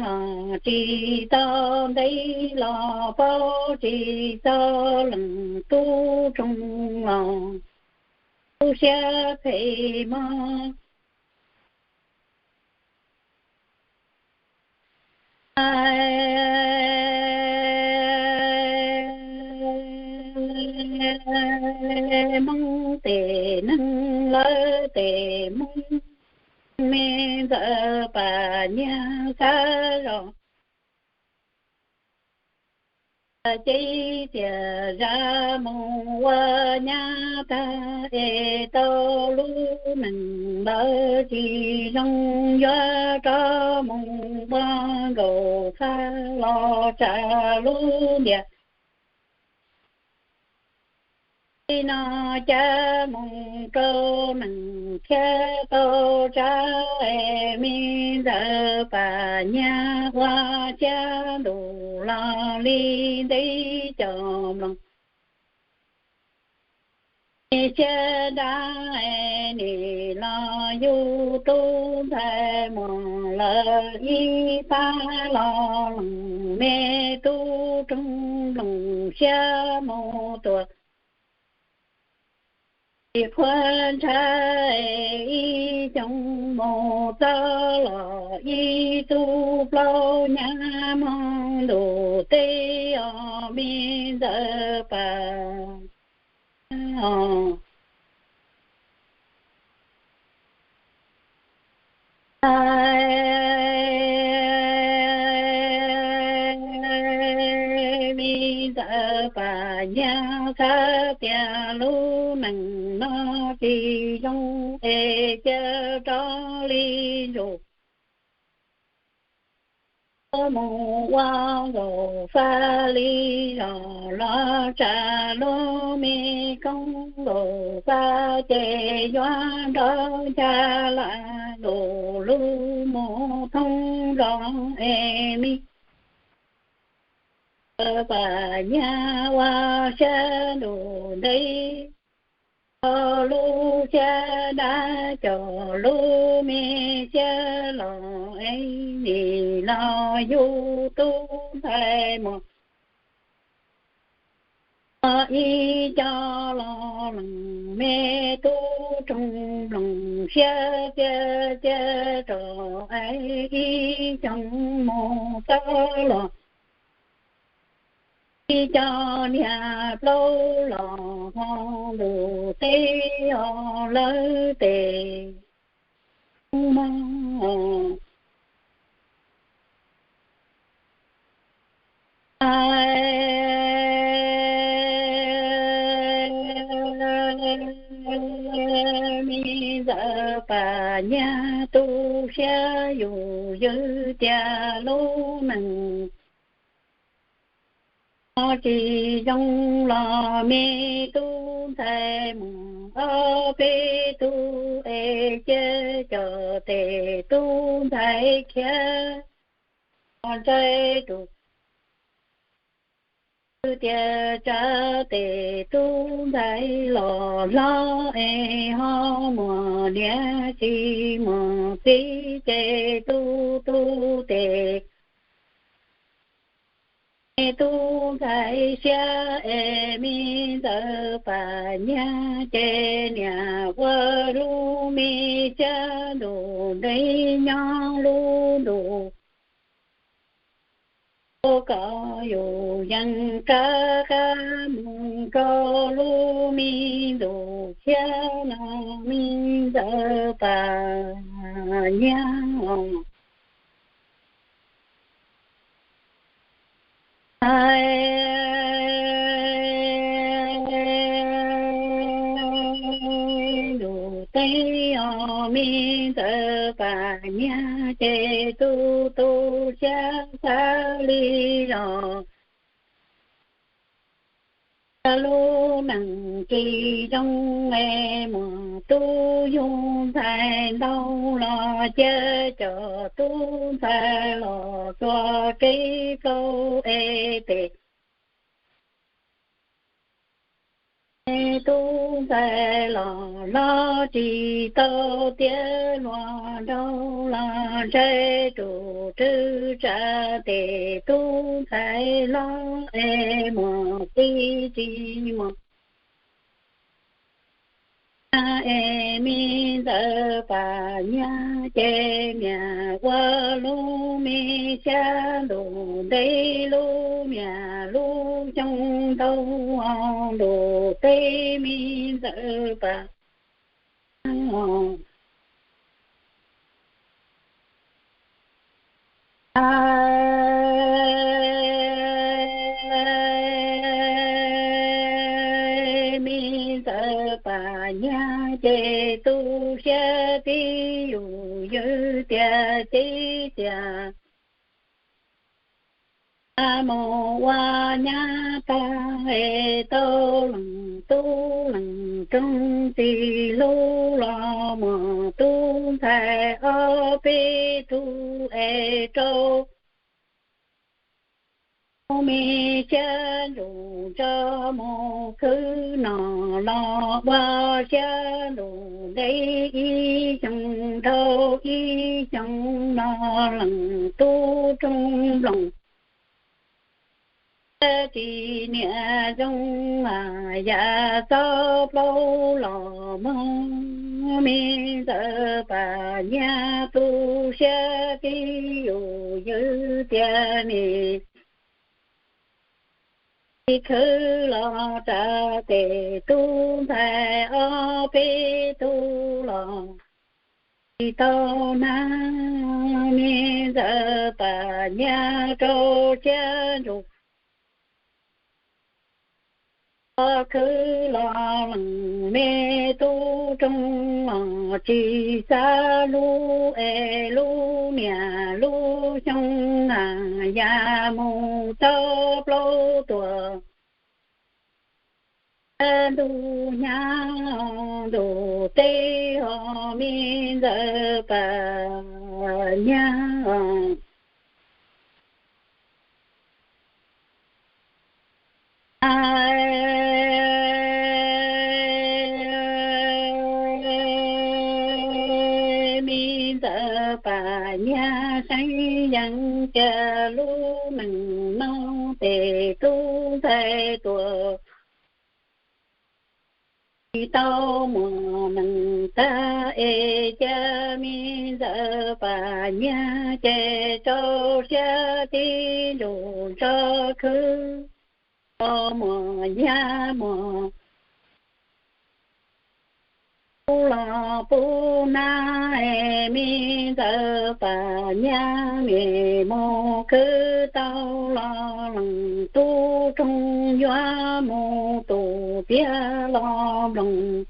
los tsis tau ntev los paub tsis txog leej tub roog los lub siab phem mog. Hmoob tes neeg lawv tes Hmoob, me ntxawm Pam Nyab xav zos, ces tias zaj mus ua nyab tag es tau lub neej lawv tsis zoo yuav rov mus ua nkaus txhab los tsa lub ntiaj teb no cas mus rau neej thiab tau tsa es me ntxawm Pam Nyab ua siab ntuj los li ntev cov mloog. Siab dab es nim los yug tub ntxhais muaj lawm ib pab los leej me tub roog nplooj siab mus tua ib qhua ntshav ib xyoo mus txog los ib tug plaub nyab hmo ntuj teb os me ntxawm Pam os. Me ntxawm Pam Nyab xav tias lub neej no tsis zoo es cia rov li ntsuj mus ua nkaus faj li zos los tsa lub me koob nkaus faj ces yuav nrog ncha la lus lub mus thoob zos es me ntxawm Pam Nyab ua siab ntuj ntev tau lub siab dab cov lub me siab los es nim los yug tub ntxhais muaj ib co los leej me tub roog nplooj siab cia cia rau es ib xyoo mus txog los ib co niag plaub los ho ntuj teb os lawv tes mog. Me ntxawm Pam Nyab tu siab yus ywg tias lub neej tsis zoo los me tub ntxhais mus ob peb tug es cia cov tes tub ntxhais khiav ntshai rau tias tsam tes tub ntxhais los hlob es ho muaj niam txiv muaj txiv ces tu tu tes me tub ntxhais siab es me ntxawm Pam Nyab ces niam ua lub me siab ntuj ntev nyob lub ntuj ua kom yus yeej rov qab mus rau lub me ntuj tshiab no me ntxawm Pam Nyab os. Os, me ntxawm Pam Nyag ces tu tu siab xav li os. Lub neej tsis zoo es muaj tub yug ntxhais ntau los cia cov tub ntxhais los txua kev plaub es tes tub ntxhais los hlob tsis tau tiav, hluas nraug los ntshai rus rwb tsa tes tub ntxhais hlob es muaj txiv tsis muaj. Es me ntxawm Pam Nyag ces niam ua lub me xya ntuj ntev, lub niam lub xyoo ntau ntuj teb, me ntxawm Pam Me ntxawm Pam Nyag ces tu siab tib yus ywj tias txiv tias mus ua nyab tag es tau leej tub leej rooj, txiv hlub los muaj tub ntxhais ob peb tug es rau me xya ntuj nrog mus khwv no los ua xya ntuj ntev, ib xyoo dhau ib xyoo no leej tub rooj nplooj. Tsis niam zoo yam txob plaub los muag, me ntxawm Pam Nyag tu siab tib yus ywj tias nim khwv los tsa tes tub ntxhais ob peb tug los tsis tau hnab, me ntxawm Pam Nyag rau siab ntsum. Khwv los leej me tub rooj los tsis xav hlub es lub niam lub xyoo na ya mus txob plaub tuaj. Ntuj hnyav ntuj teb os, me ntxawm Pam Nyag. Me ntxawm Pam Nyag seev yees tias lub neej no tes tub ntxhais tuaj tsis tau muaj neeg tag es cia me ntxawm Pam Nyag ces rau siab tib ntsug nrog khwv los muaj nyab muaj tub los pub hnab es me ntxawm Pam Nyag nim mus khwv tau los leej tub rooj yuav mus tus tiav los nploos.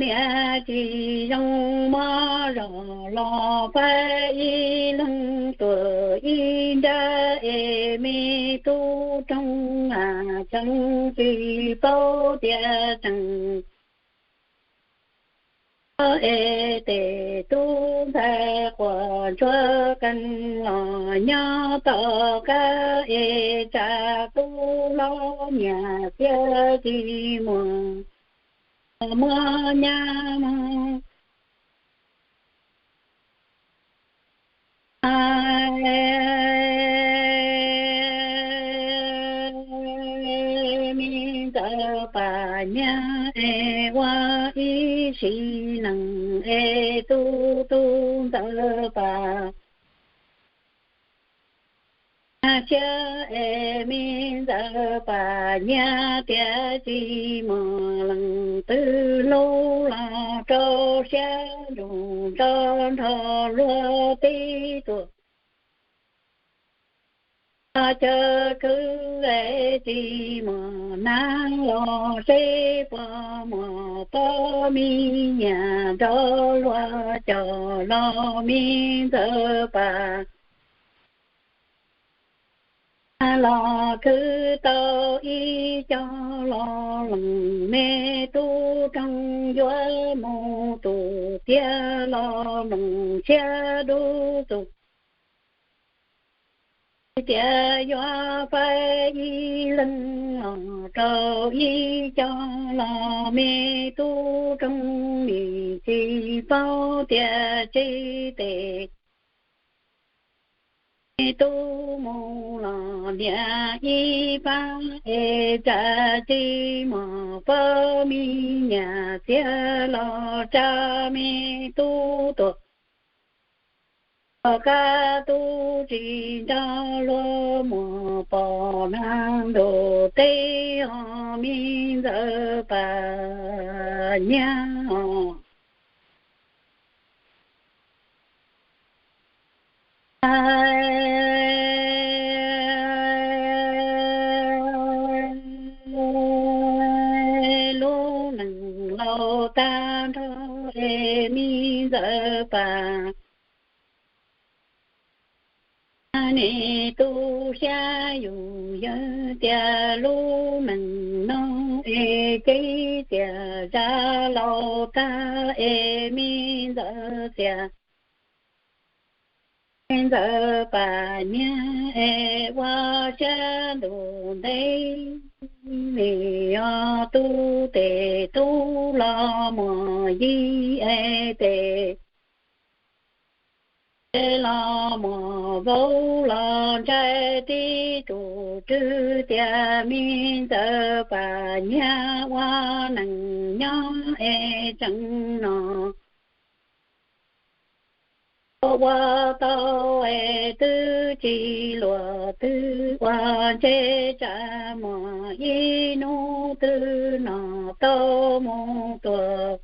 Niam tsis zoo mob zog los faib ib leeg tuam ib nrab es me tub rooj a tseem tsis paub tias tseem es tes tub ntxhais quas ntsuag kees los nyob tom qab es tsam tub hlob niam txiaj tsis muaj muab nyab mog. Me ntxawm Pam Nyag es ua ib sim neej es tu tu ntxawm Pam Nyag siab es me ntxawm Pam Nyag tias tsis muaj leej twg hlub los rau siab ntsug nrog nrog luag tib tuam. Cov khwv es tsis muaj neeg los seb puas muaj pab me nyuam nrog luag coj los me ntxawm pam los khwv tau ib co los loos me tub roog yuav mus tus tiag los loos siab dub tus tias yuav faib ib leeg los rau ib co los me tub roog nim tsis paub tias tsis tes me tub mus los niam ib pab es tsam tsis muaj pab me nyuam txiag los tsam me tub tuag. Koj kab tub tsis nrog luag muaj pom neeg ntuj teb os me ntxawm pam nyab os. Lub neej laus tag nrho es me ntxawm pam, nim tu siab yus yawg tias lub neej no es ces tias zaj laus tag es me ntxawm tias ntxawm pam nyab es ua siab ntuj ntev li os tub tes tub los muaj yig es tes los muaj vauv los ntshai tib tug rwg tias me ntxawm pam nyab ua neej nyob es tseem no ua tau es twb tsis luag twb ua ntshe tsam muaj ib hnub twg no tau mus tuag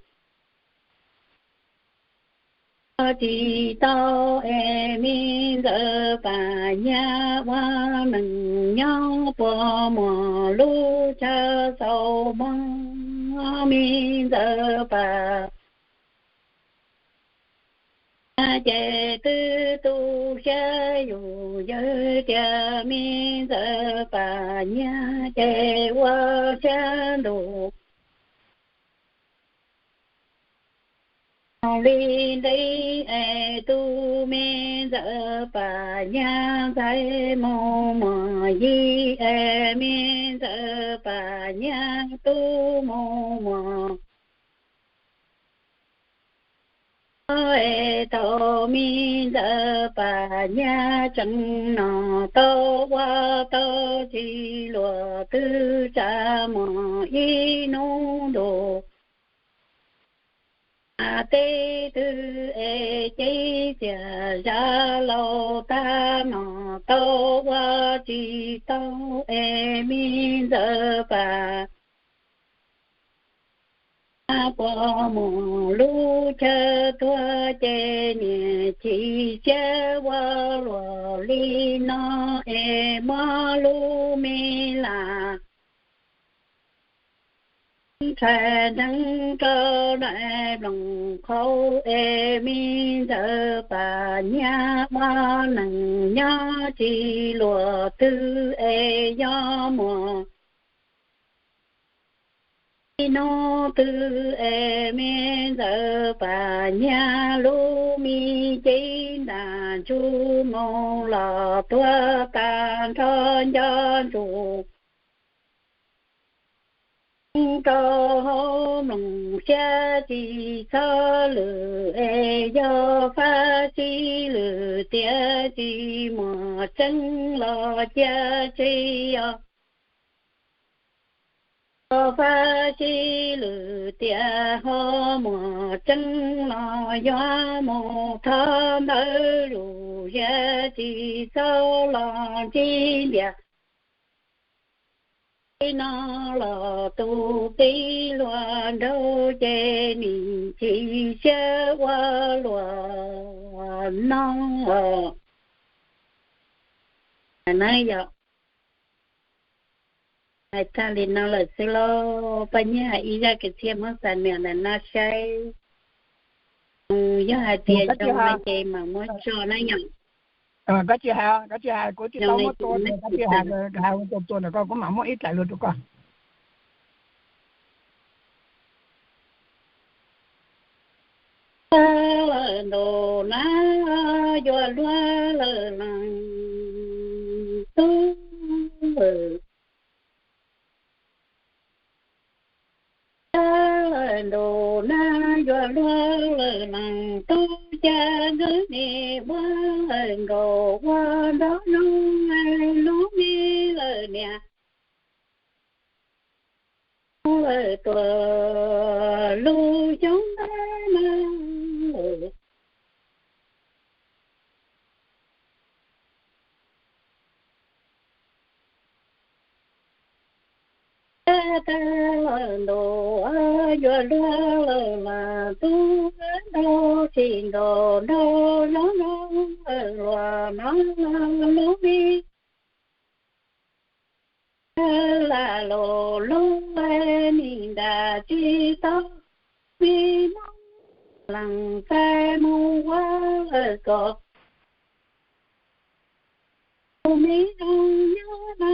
tsis tau es me ntxawm pam nyab ua neej nyob puas muaj lub chaw xaus mog me ntxawm pam ces twb tu siab yus yawg tias me ntxawm pam nyab ces ua siab ntuj li ntev es tus me ntxawm pam nyab ntxhais mus muaj yig es me ntxawm pam nyab tub mus muaj es tau me ntxawm pam nyab tseem no tau ua tau tsis luag twg tsam muaj ib hnub ntuj teb twg es ces txias zaj laus tag no tau ua tsis tau es me ntxawm pam puas muaj lub chaw tuag ces niam chim siab ua luaj li no es muab lub me lam ntshai nreeb rau daim nplooj qhauv es me ntxawm pam nyab ua neej nyob tsis luag twg es yog muaj ib hnub twg es me ntxawm pam nyab lub me cev ntaj ntsug mus los tuag tag nrho nco ntsuj rau hauv mloog siab tsis txhob lwm es yog fab sib lwm tiam tsis muaj tseeb los cia tseg os. Fab sib lwm tiam ho muaj tseeb los yuav mus thov ntawv lus yam tsis txhob los ntsib ntiag. Tib no los tus tib luag nraug ces nim chim siab ua luaj no. Ntawd na yog, hais tag li no lawm xwb lauj. Paj Nyiaj hais ib zaj kwv txhiaj Hmoob Xam Nuas ntawm no saib, yog hais tias zoo no ces mam muab tso na yom. Koj tsis hais, koj tsis hais, kuv tsis tau muab tua, koj tsis hais, hais ua tua tua ntawm koj, kuv mam muab ib daim lus rau koj. Lawm ntaus nab yuav luag lawm lees tub. Lawm ntaus nab yuav luag lawm lees tub, cas nkawd nim ua lawm nkaus ua nraug zoo lub me lawm niam. Lawm tuaj lub xyoob ntawd na, tas lawm ntaus yuav luag lawm lees tub, ntaus tsis ntaus nraug zoo zoo lawm luag no lub me. Lam los lub nim nram tsis tau me Hmoob lees txais mus ua lawm kom tus me zoo nyob na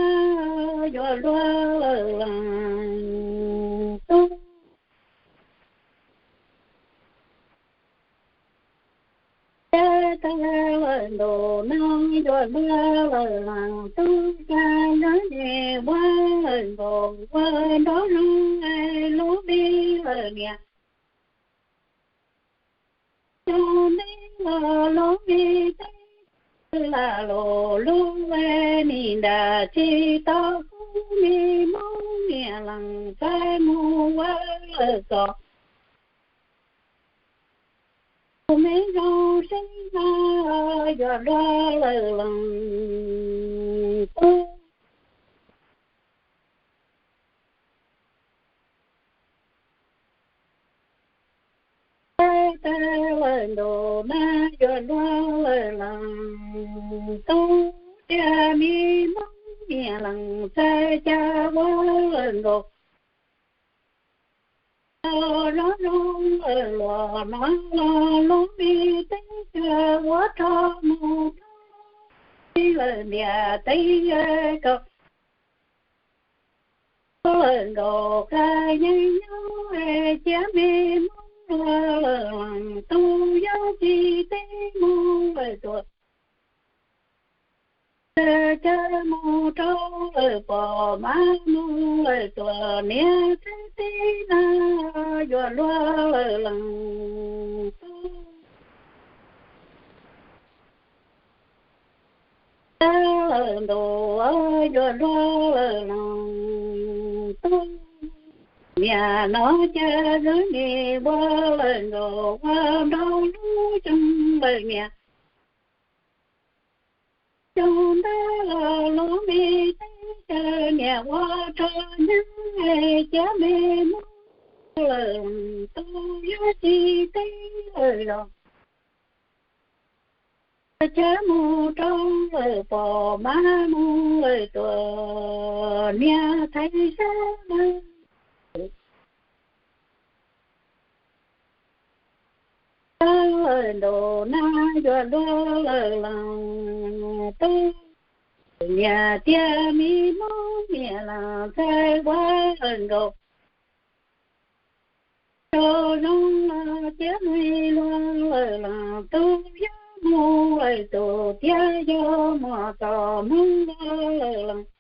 yuav luag lawm lees tub. Cas tas lawm ntaus nab yuav luag lawm lees tub, cas nkawd nim ua lawm nkaus ua nraug zoo lub me lawm niam. Cov me los lub me teb, lam los lub nim nram tsis tau kuv me Hmoob niam lees txais mus ua lawm kom tus me zoo seb no yuav luag lawm lees tub. Cas tas lawm ntaus nab yuav luag lawm lees tub, cas me Hmoob niam lees txais cas ua lawm nkaus zoo zoo lawm luag no lub me teb, cas ua rog mus rau lub me lawm ntiaj teb kom lawm nkaus qab yeej nyob, cia me Hmoob luag lawm lees tub, yog tsis teb mus lawm tuaj. Cas mus rau lawm pom mas mus lawm tuaj, niam txiv teb na yuav luag lawm lees tub. Cas lawm ntaus yuav luag lawm lees tub, niam no cas nkawd nim ua lawm nkaus ua nraug lub xyoob lawm niam. Xyoob ntawd los lub me teb, cas niam ua rog nyob, cia me Hmoob lawm lees tub, yog tsis teb lawm los cas mus rau lawm pom mas mus lawm tuaj, niam thaiv sab lawm. Cas lawm ntaus nab yuav luag lawm lees tub, niam tias me Hmoob niam lees txais ua lawm nkaus zoo zoo los cia me luag lawm lees tub, yog mus lawm tus tiag, yog mus tom Hmoob luag lawm lees.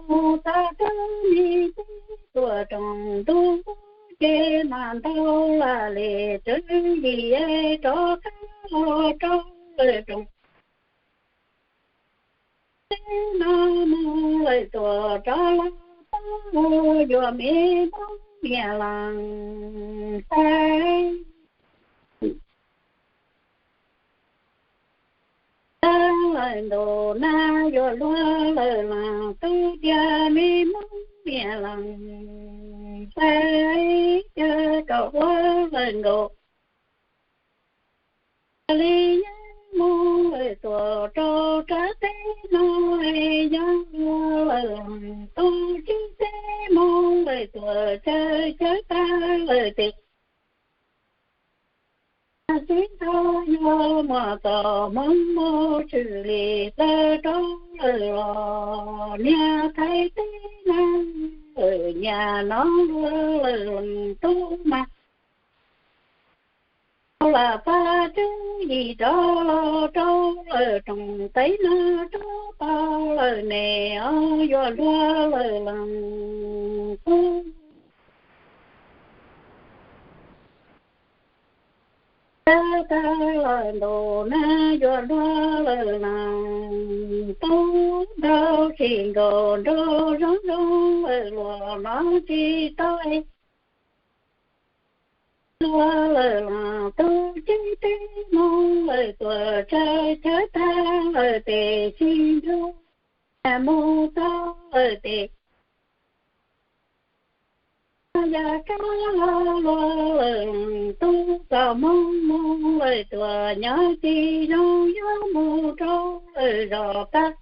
Mus txog rau me teb tuaj roos ntuj, ces mas ntau lam li tswv yim rov qab los rau lawm roos. Teb no mus lawm tuaj rov los pab, yuav me Hmoob niam lees txais. Cas lawm ntaus nab yuav luag lawm lees tub, tias me Hmoob niam lees txais, cas kom ua lawm nkaus li yog mus lawm tuaj rau sab teb no, yog lawm tub tsis teb mus lawm tuaj chaw chaw tag lawm tes sib nrog yog muaj txoj hmoo mus tshwm lim plaws rau lawm los niag Thaib teb na, lawm niag no luag lawm leej tub mas lam pab tswv yim rov los rau lawm rooj teb no rov tau lawm ne, yuav luag lawm leej tub. Tag tag lawm ntuj na, yuav luag lawm leej tub, nrau tsis nkaus nrau zoo zoo lawm luag no tsis tau es luag lawm leej tub tsis teb mus lawm tuaj chaw chaw tag lawm tes sib nrog mus tau lawm tes yog kab luag lawm leej tub txoj hmoo mus lawm tuaj nyob tsis zoo, yuav mus rau lawm zos tag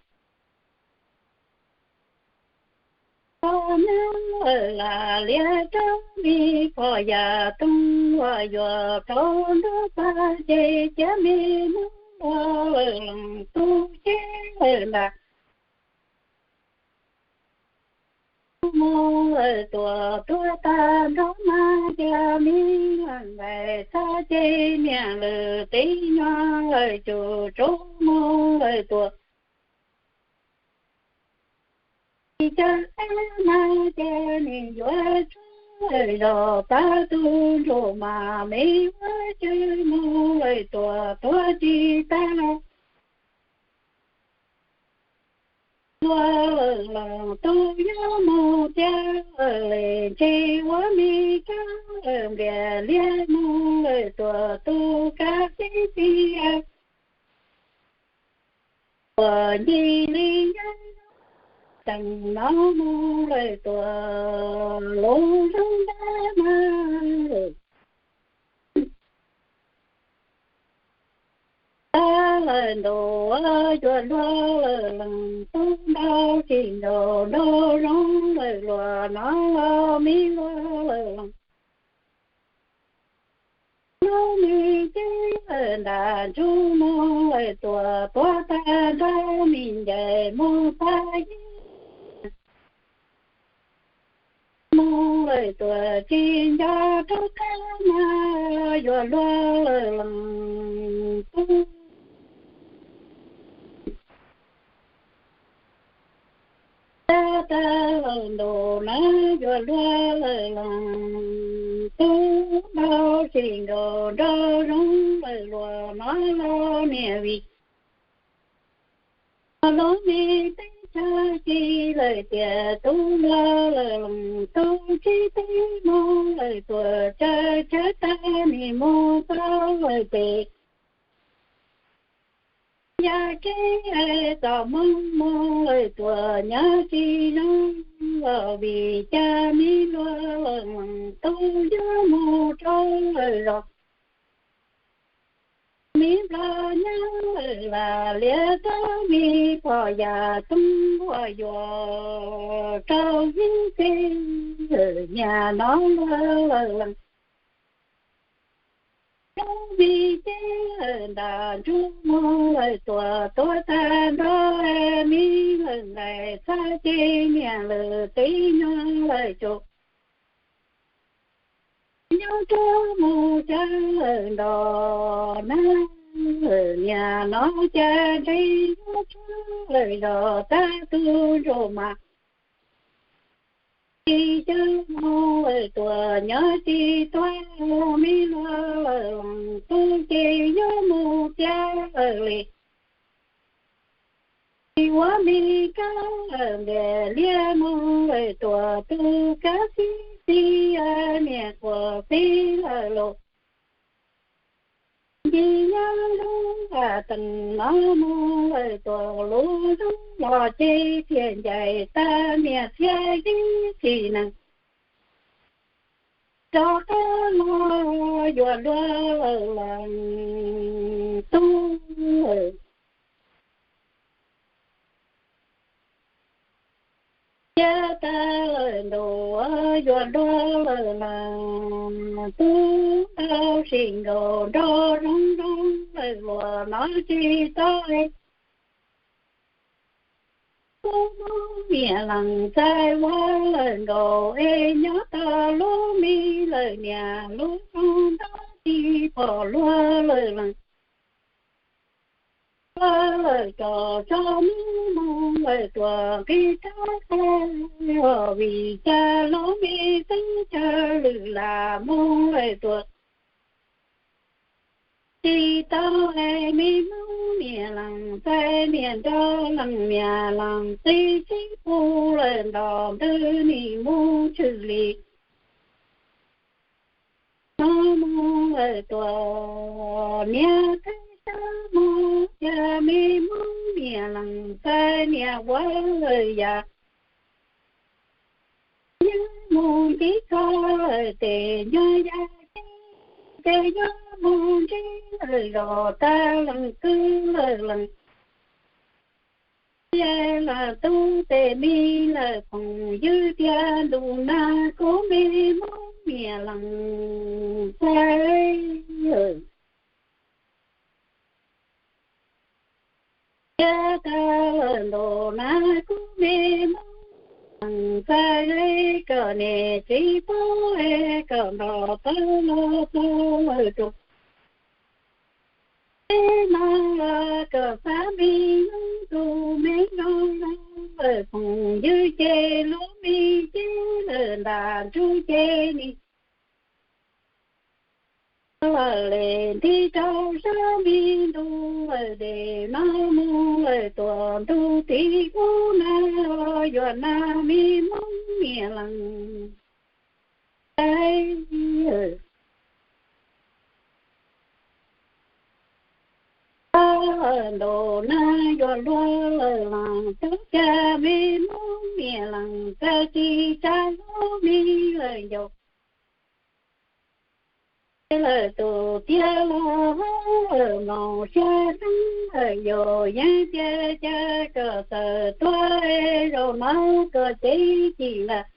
tau nyob lawm lam liam rau me phom yam tooj uas yuav rau nruab pag ces cia me mus luag lawm leej tub ces lawm ntag. Mus lawm tuaj tuaj tag nrho mas cia me leej nqaim txhab ces niam lawm tib nyuag lawm cuj tsuj mus lawm tuaj tsis cav qab mas ces nim yuav tsuag lawm zos tag tus ntsuj mas me ua cwj mus lawm tuaj tuaj tsis tag los luag lawm leej tub yuav mus tiag lawm li, ntshe ua me kab lawm nplias liab mus lawm tuaj tus kab tib tib uas ncig li yog teem no mus lawm tuaj lub zos ntab mas tag lawm ntuj, yuav luag lawm leej tub, nrau tsis nkaus nrau zoo lawm luag no los me luag lawm leej lub me cev lawm ntam ntsuj mus lawm tuaj tuaj tag nrho me ncaim mus tag yeeb mus lawm tuaj tsis nco rau qab mas yuav luag lawm leej tub. Tag tag lawm ntuj na, yuav luag lawm leej tub, nrau tsis nkaus nrau zoo lawm luag no los niam vim lub me teb chaws ci lawm tias tub luag lawm leej tub, tsis teb mus lawm tuaj chaw chaw tag nim mus tau lawm tes yog kev txoj hmoo mus lawm tuaj nyob tsis zoo los vim cas me luag lawm leej tub yuav mus rau lawm zos me nplog nyob lawm lam liam rau me phom yam tooj uas yuav rau yeeb teb niam no luag lawm leej lub me cev lawm ntam ntsuj mus lawm tuaj tuaj tag nrho me lawm nqaim txhab ces niam lawm tib nyuag lawm cuj nyob rau mus cas lawm nto na, niam no cas ntshe yuav tsuag lawm zos tag tus ntsuj mas tsis cav mus lawm tuaj nyob tsis tuag, me luag lawm leej tub ces yuav mus tiag lawm li. Tsis ua me kab lawm nplias liab mus lawm tuaj tus kab tib tib niam quas tib lawm los ncig nyob lub teem no mus lawm tuaj lub zos los ces thiaj ncaim tag niam txiv yeeb txiv neej rov qab los yuav luag lawm leej tub. Thiab tag lawm ntuj yuav luag lawm las, tub ntau sim nkaus nrog zoo zoo lawm luag no tsis tau es. Lub niam lees txais ua lawm nkaus es nyob tau lub me lawm niam lub zoo nrog tsis pom luag lawm lees. Luag lawm tso tso mus lawm tuam nqis rau tag, vim cas lub me teb chaws lwm lam mus lawm tuam. Tsis tau es me Hmoob niam lees txais niam nrog lees niam lees txiv sib pug lawm ntom ntws nim mus tshwm li. No mus lawm tuam niam teb chaws mus cas me Hmoob niam lees txais niam ua lawm yam. Yog mus ntsib txog lawm tes nyob yaj ceeb, ces yog mus ntsib lawm zos tag lees kwv lawm lees. Yog lees tub tes me lawm phooj ywg tias ntuj nag kuv me Hmoob niam lees txais. Thiab tag lawm ntuj nag kuv me Hmoob lees txais, kom niam txiv pub es kom nrog tau los txog lawm rau teb no los kom xav me Hmoob tus me zoo zoo lawm phooj ywg ces lub me ces lawm ntam ntsug ces nim lawm li nti rau sab me ntuj lawm des no mus lawm tuam ntuj tim ub na, yuav nag me Hmoob niam lees txais. Tag lawm ntuj nag yuav luag lawm lees, tub cas me Hmoob niam lees txais tsis tsa lub me lawm ncaus. Lawm tus tiag los lawm mloog siab xeeb lawm yus yeej tias cas kom txawm tuag es zaum no kom cev cim lawm.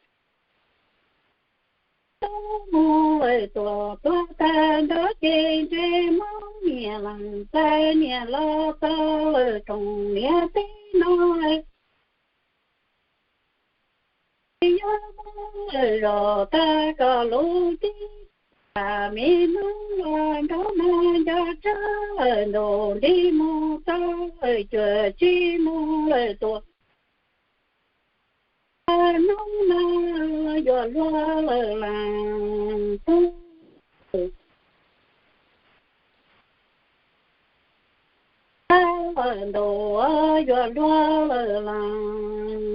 Tub mus lawm tuam tuag tag nrho ces ntshe Hmoob niam lees txais niam los txog lawm rooj niam teb no. Yog mus lawm zos tag kom lub teb, tas me Hmoob los nrog nag nco tsav lawm ntuj nti mus txog lawm cuam tsis mus lawm tuam. Hnub no yuav luag lawm lees tub. Tag lawm ntuj yuav luag lawm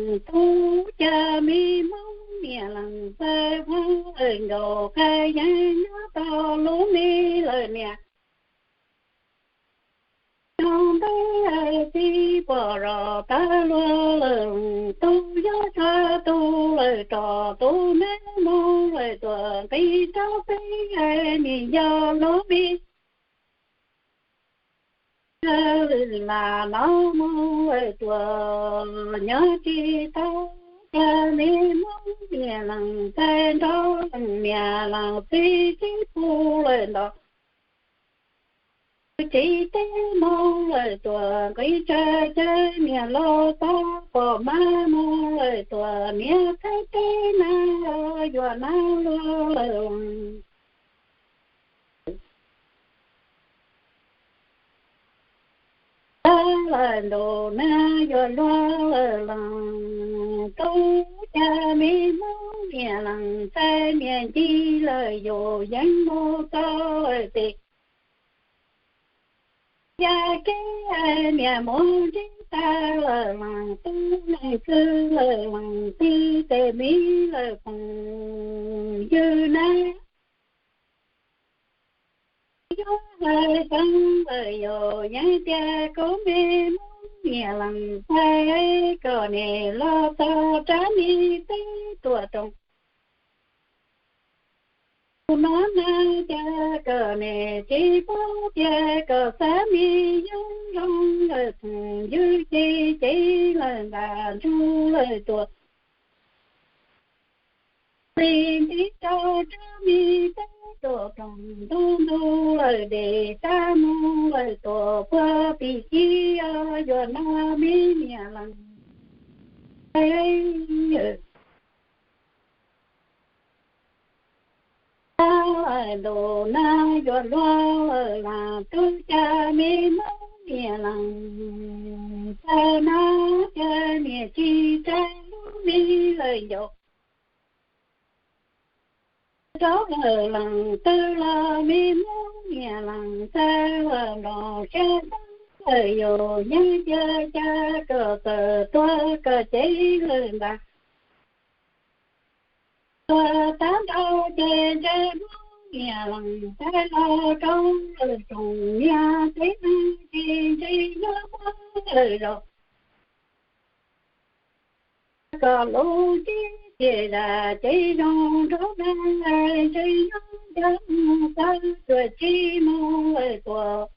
lees tub, cas me Hmoob niam lees txais ua lawm nkaus, qab yeej nyob tau lub me lawm niam. Nyob ntawd tsis pom zos tag luag lawm lees tub, yog txog tus lawm rov tus neb mus lawm tuam nqis rau peb niam yau lub me lwm lam no mus lawm tuam nyob tsis tau, cas me Hmoob niam lees txais nrog lees niam lees txiv sib pug lawm ntom txiv teb mus lawm tuam nqis tsa cas niam los txog pom mab mus lawm tuam niam txhais teb na, yuav nag luag lawm lees. Tag lawm ntuj nag yuav luag lawm lees tub, cas me Hmoob niam lees txais niam ncig lawm yus yeej mus tau lawm tes. Yaj kev niam mus ntsib tag lawm lees tub, lees kwv lawm lees tij, tes me lawm phooj ywg na. Yog hais txog lawm yus yeej tias kuv me Hmoob niam lees txais, kom niam los txog rab niag teb tuam rooj. Tus no na, cas koj niam tsis paub tias koj xav me yawg zoo lawm, phooj ywg ces cev lawm ntaj ntsug lawm tuaj. Txiv ntsib rau rab me teb tuaj rooj ntuj ntuj lawm, dej tag mus lawm tuaj puag tim txiv yuav noj me niam leej. Tag lawm ntuj nag yuav luag lawm, lam tub caj me Hmoob niam leej, tag nag caj niam tsis tsav lub me lawm ncauj. Rov lawm leej twg los me Hmoob niam leej, txawm los los siab lawm yus nyeej cia cas koj txawm tuag koj cev lawm ntaj. Tuag tag nrho ces ntshe Hmoob niam leej txawm los rau lawm tsoom niam tsev neeg ces ntshe yuav muab lawm zog. Koj lub ntsej tiam zaj ces zoo nraug dag, ntshe yuav ncav mus xav cuag tsis mus lawm tuaj.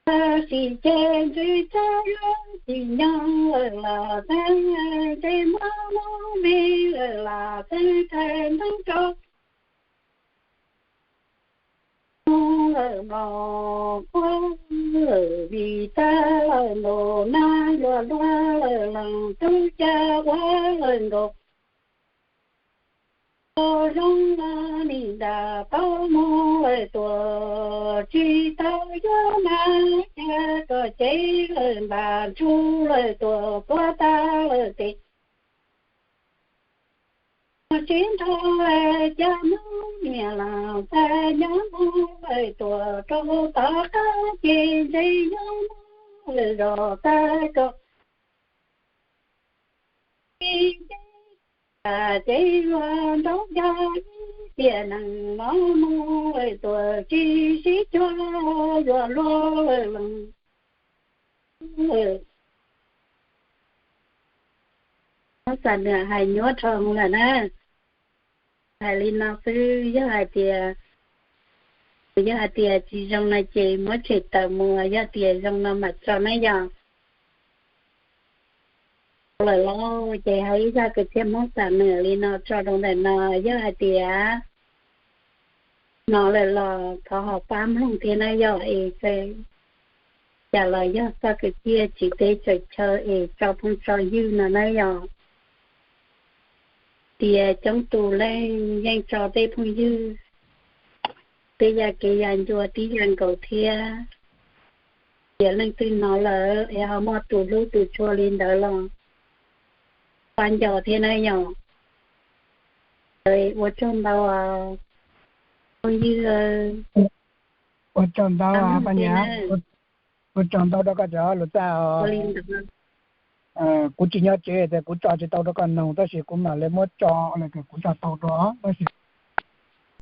Tab sis ces ntshe txawm yuav tsis nyob lawm los xeeb, ntshe muab lub me lawm los xeeb khaws nteeb rau. Mus lawm mlom quaj lawm vim tag lawm ntuj nag yuav luag lawm, leej tub caj ua lawm nkaus. Koj zoo los nim ntaj tau mus lawm tuaj, tsis tau yuav nag cas koj cev lawm ntaj ntsug lawm tuaj puag tag lawm tes. Tsis nrog cas Hmoob niam leej txawm nyob mus lawm tuaj rau tom qab ces ntshe yuav mus lawm zog tag koj. Ib nce tas ces yuav nraug dag ib tiam neeg no mus lawm tuaj tsis sib cuag yuav luag lawm leej. Hmoob Xam Nwm hais nyuaj dhau lawm na. Hais li no xwb, yog hais tias, yog hais tias tsis zoo no ces muab tshem tawm mus, yog tias zoo no mam tso na yom. Lawm los ces hais ib zaj kwv txhiaj Hmoob Xam Nwm li no tso rau ntawm no, yog hais tias hnov lawm los thov ho pab mloog thiab na yom, es cas los yog txoj kwv txhiaj tsiv teb tsaws chaw es tso phooj tso ywg no na yom. Tias coob tus leej yeej tso tej phooj ywg tej yam kev yam ncua tib yam nkaus thiab. Tias leej twg hnov lawm es ho muaj tus hlub tus tshua li ntawd los pab nco thiab na yom. Ua tsaug ntau, phooj ywg. Ua tsaug ntau, Paj Niam. Ua tsaug ntau rau koj cov lus txaj os. Kuv tsis nyob tsev ces kuv tso tsis tau rau koj noog, tab sis kuv mam li muab tso, kuv tso tau rau, tab sis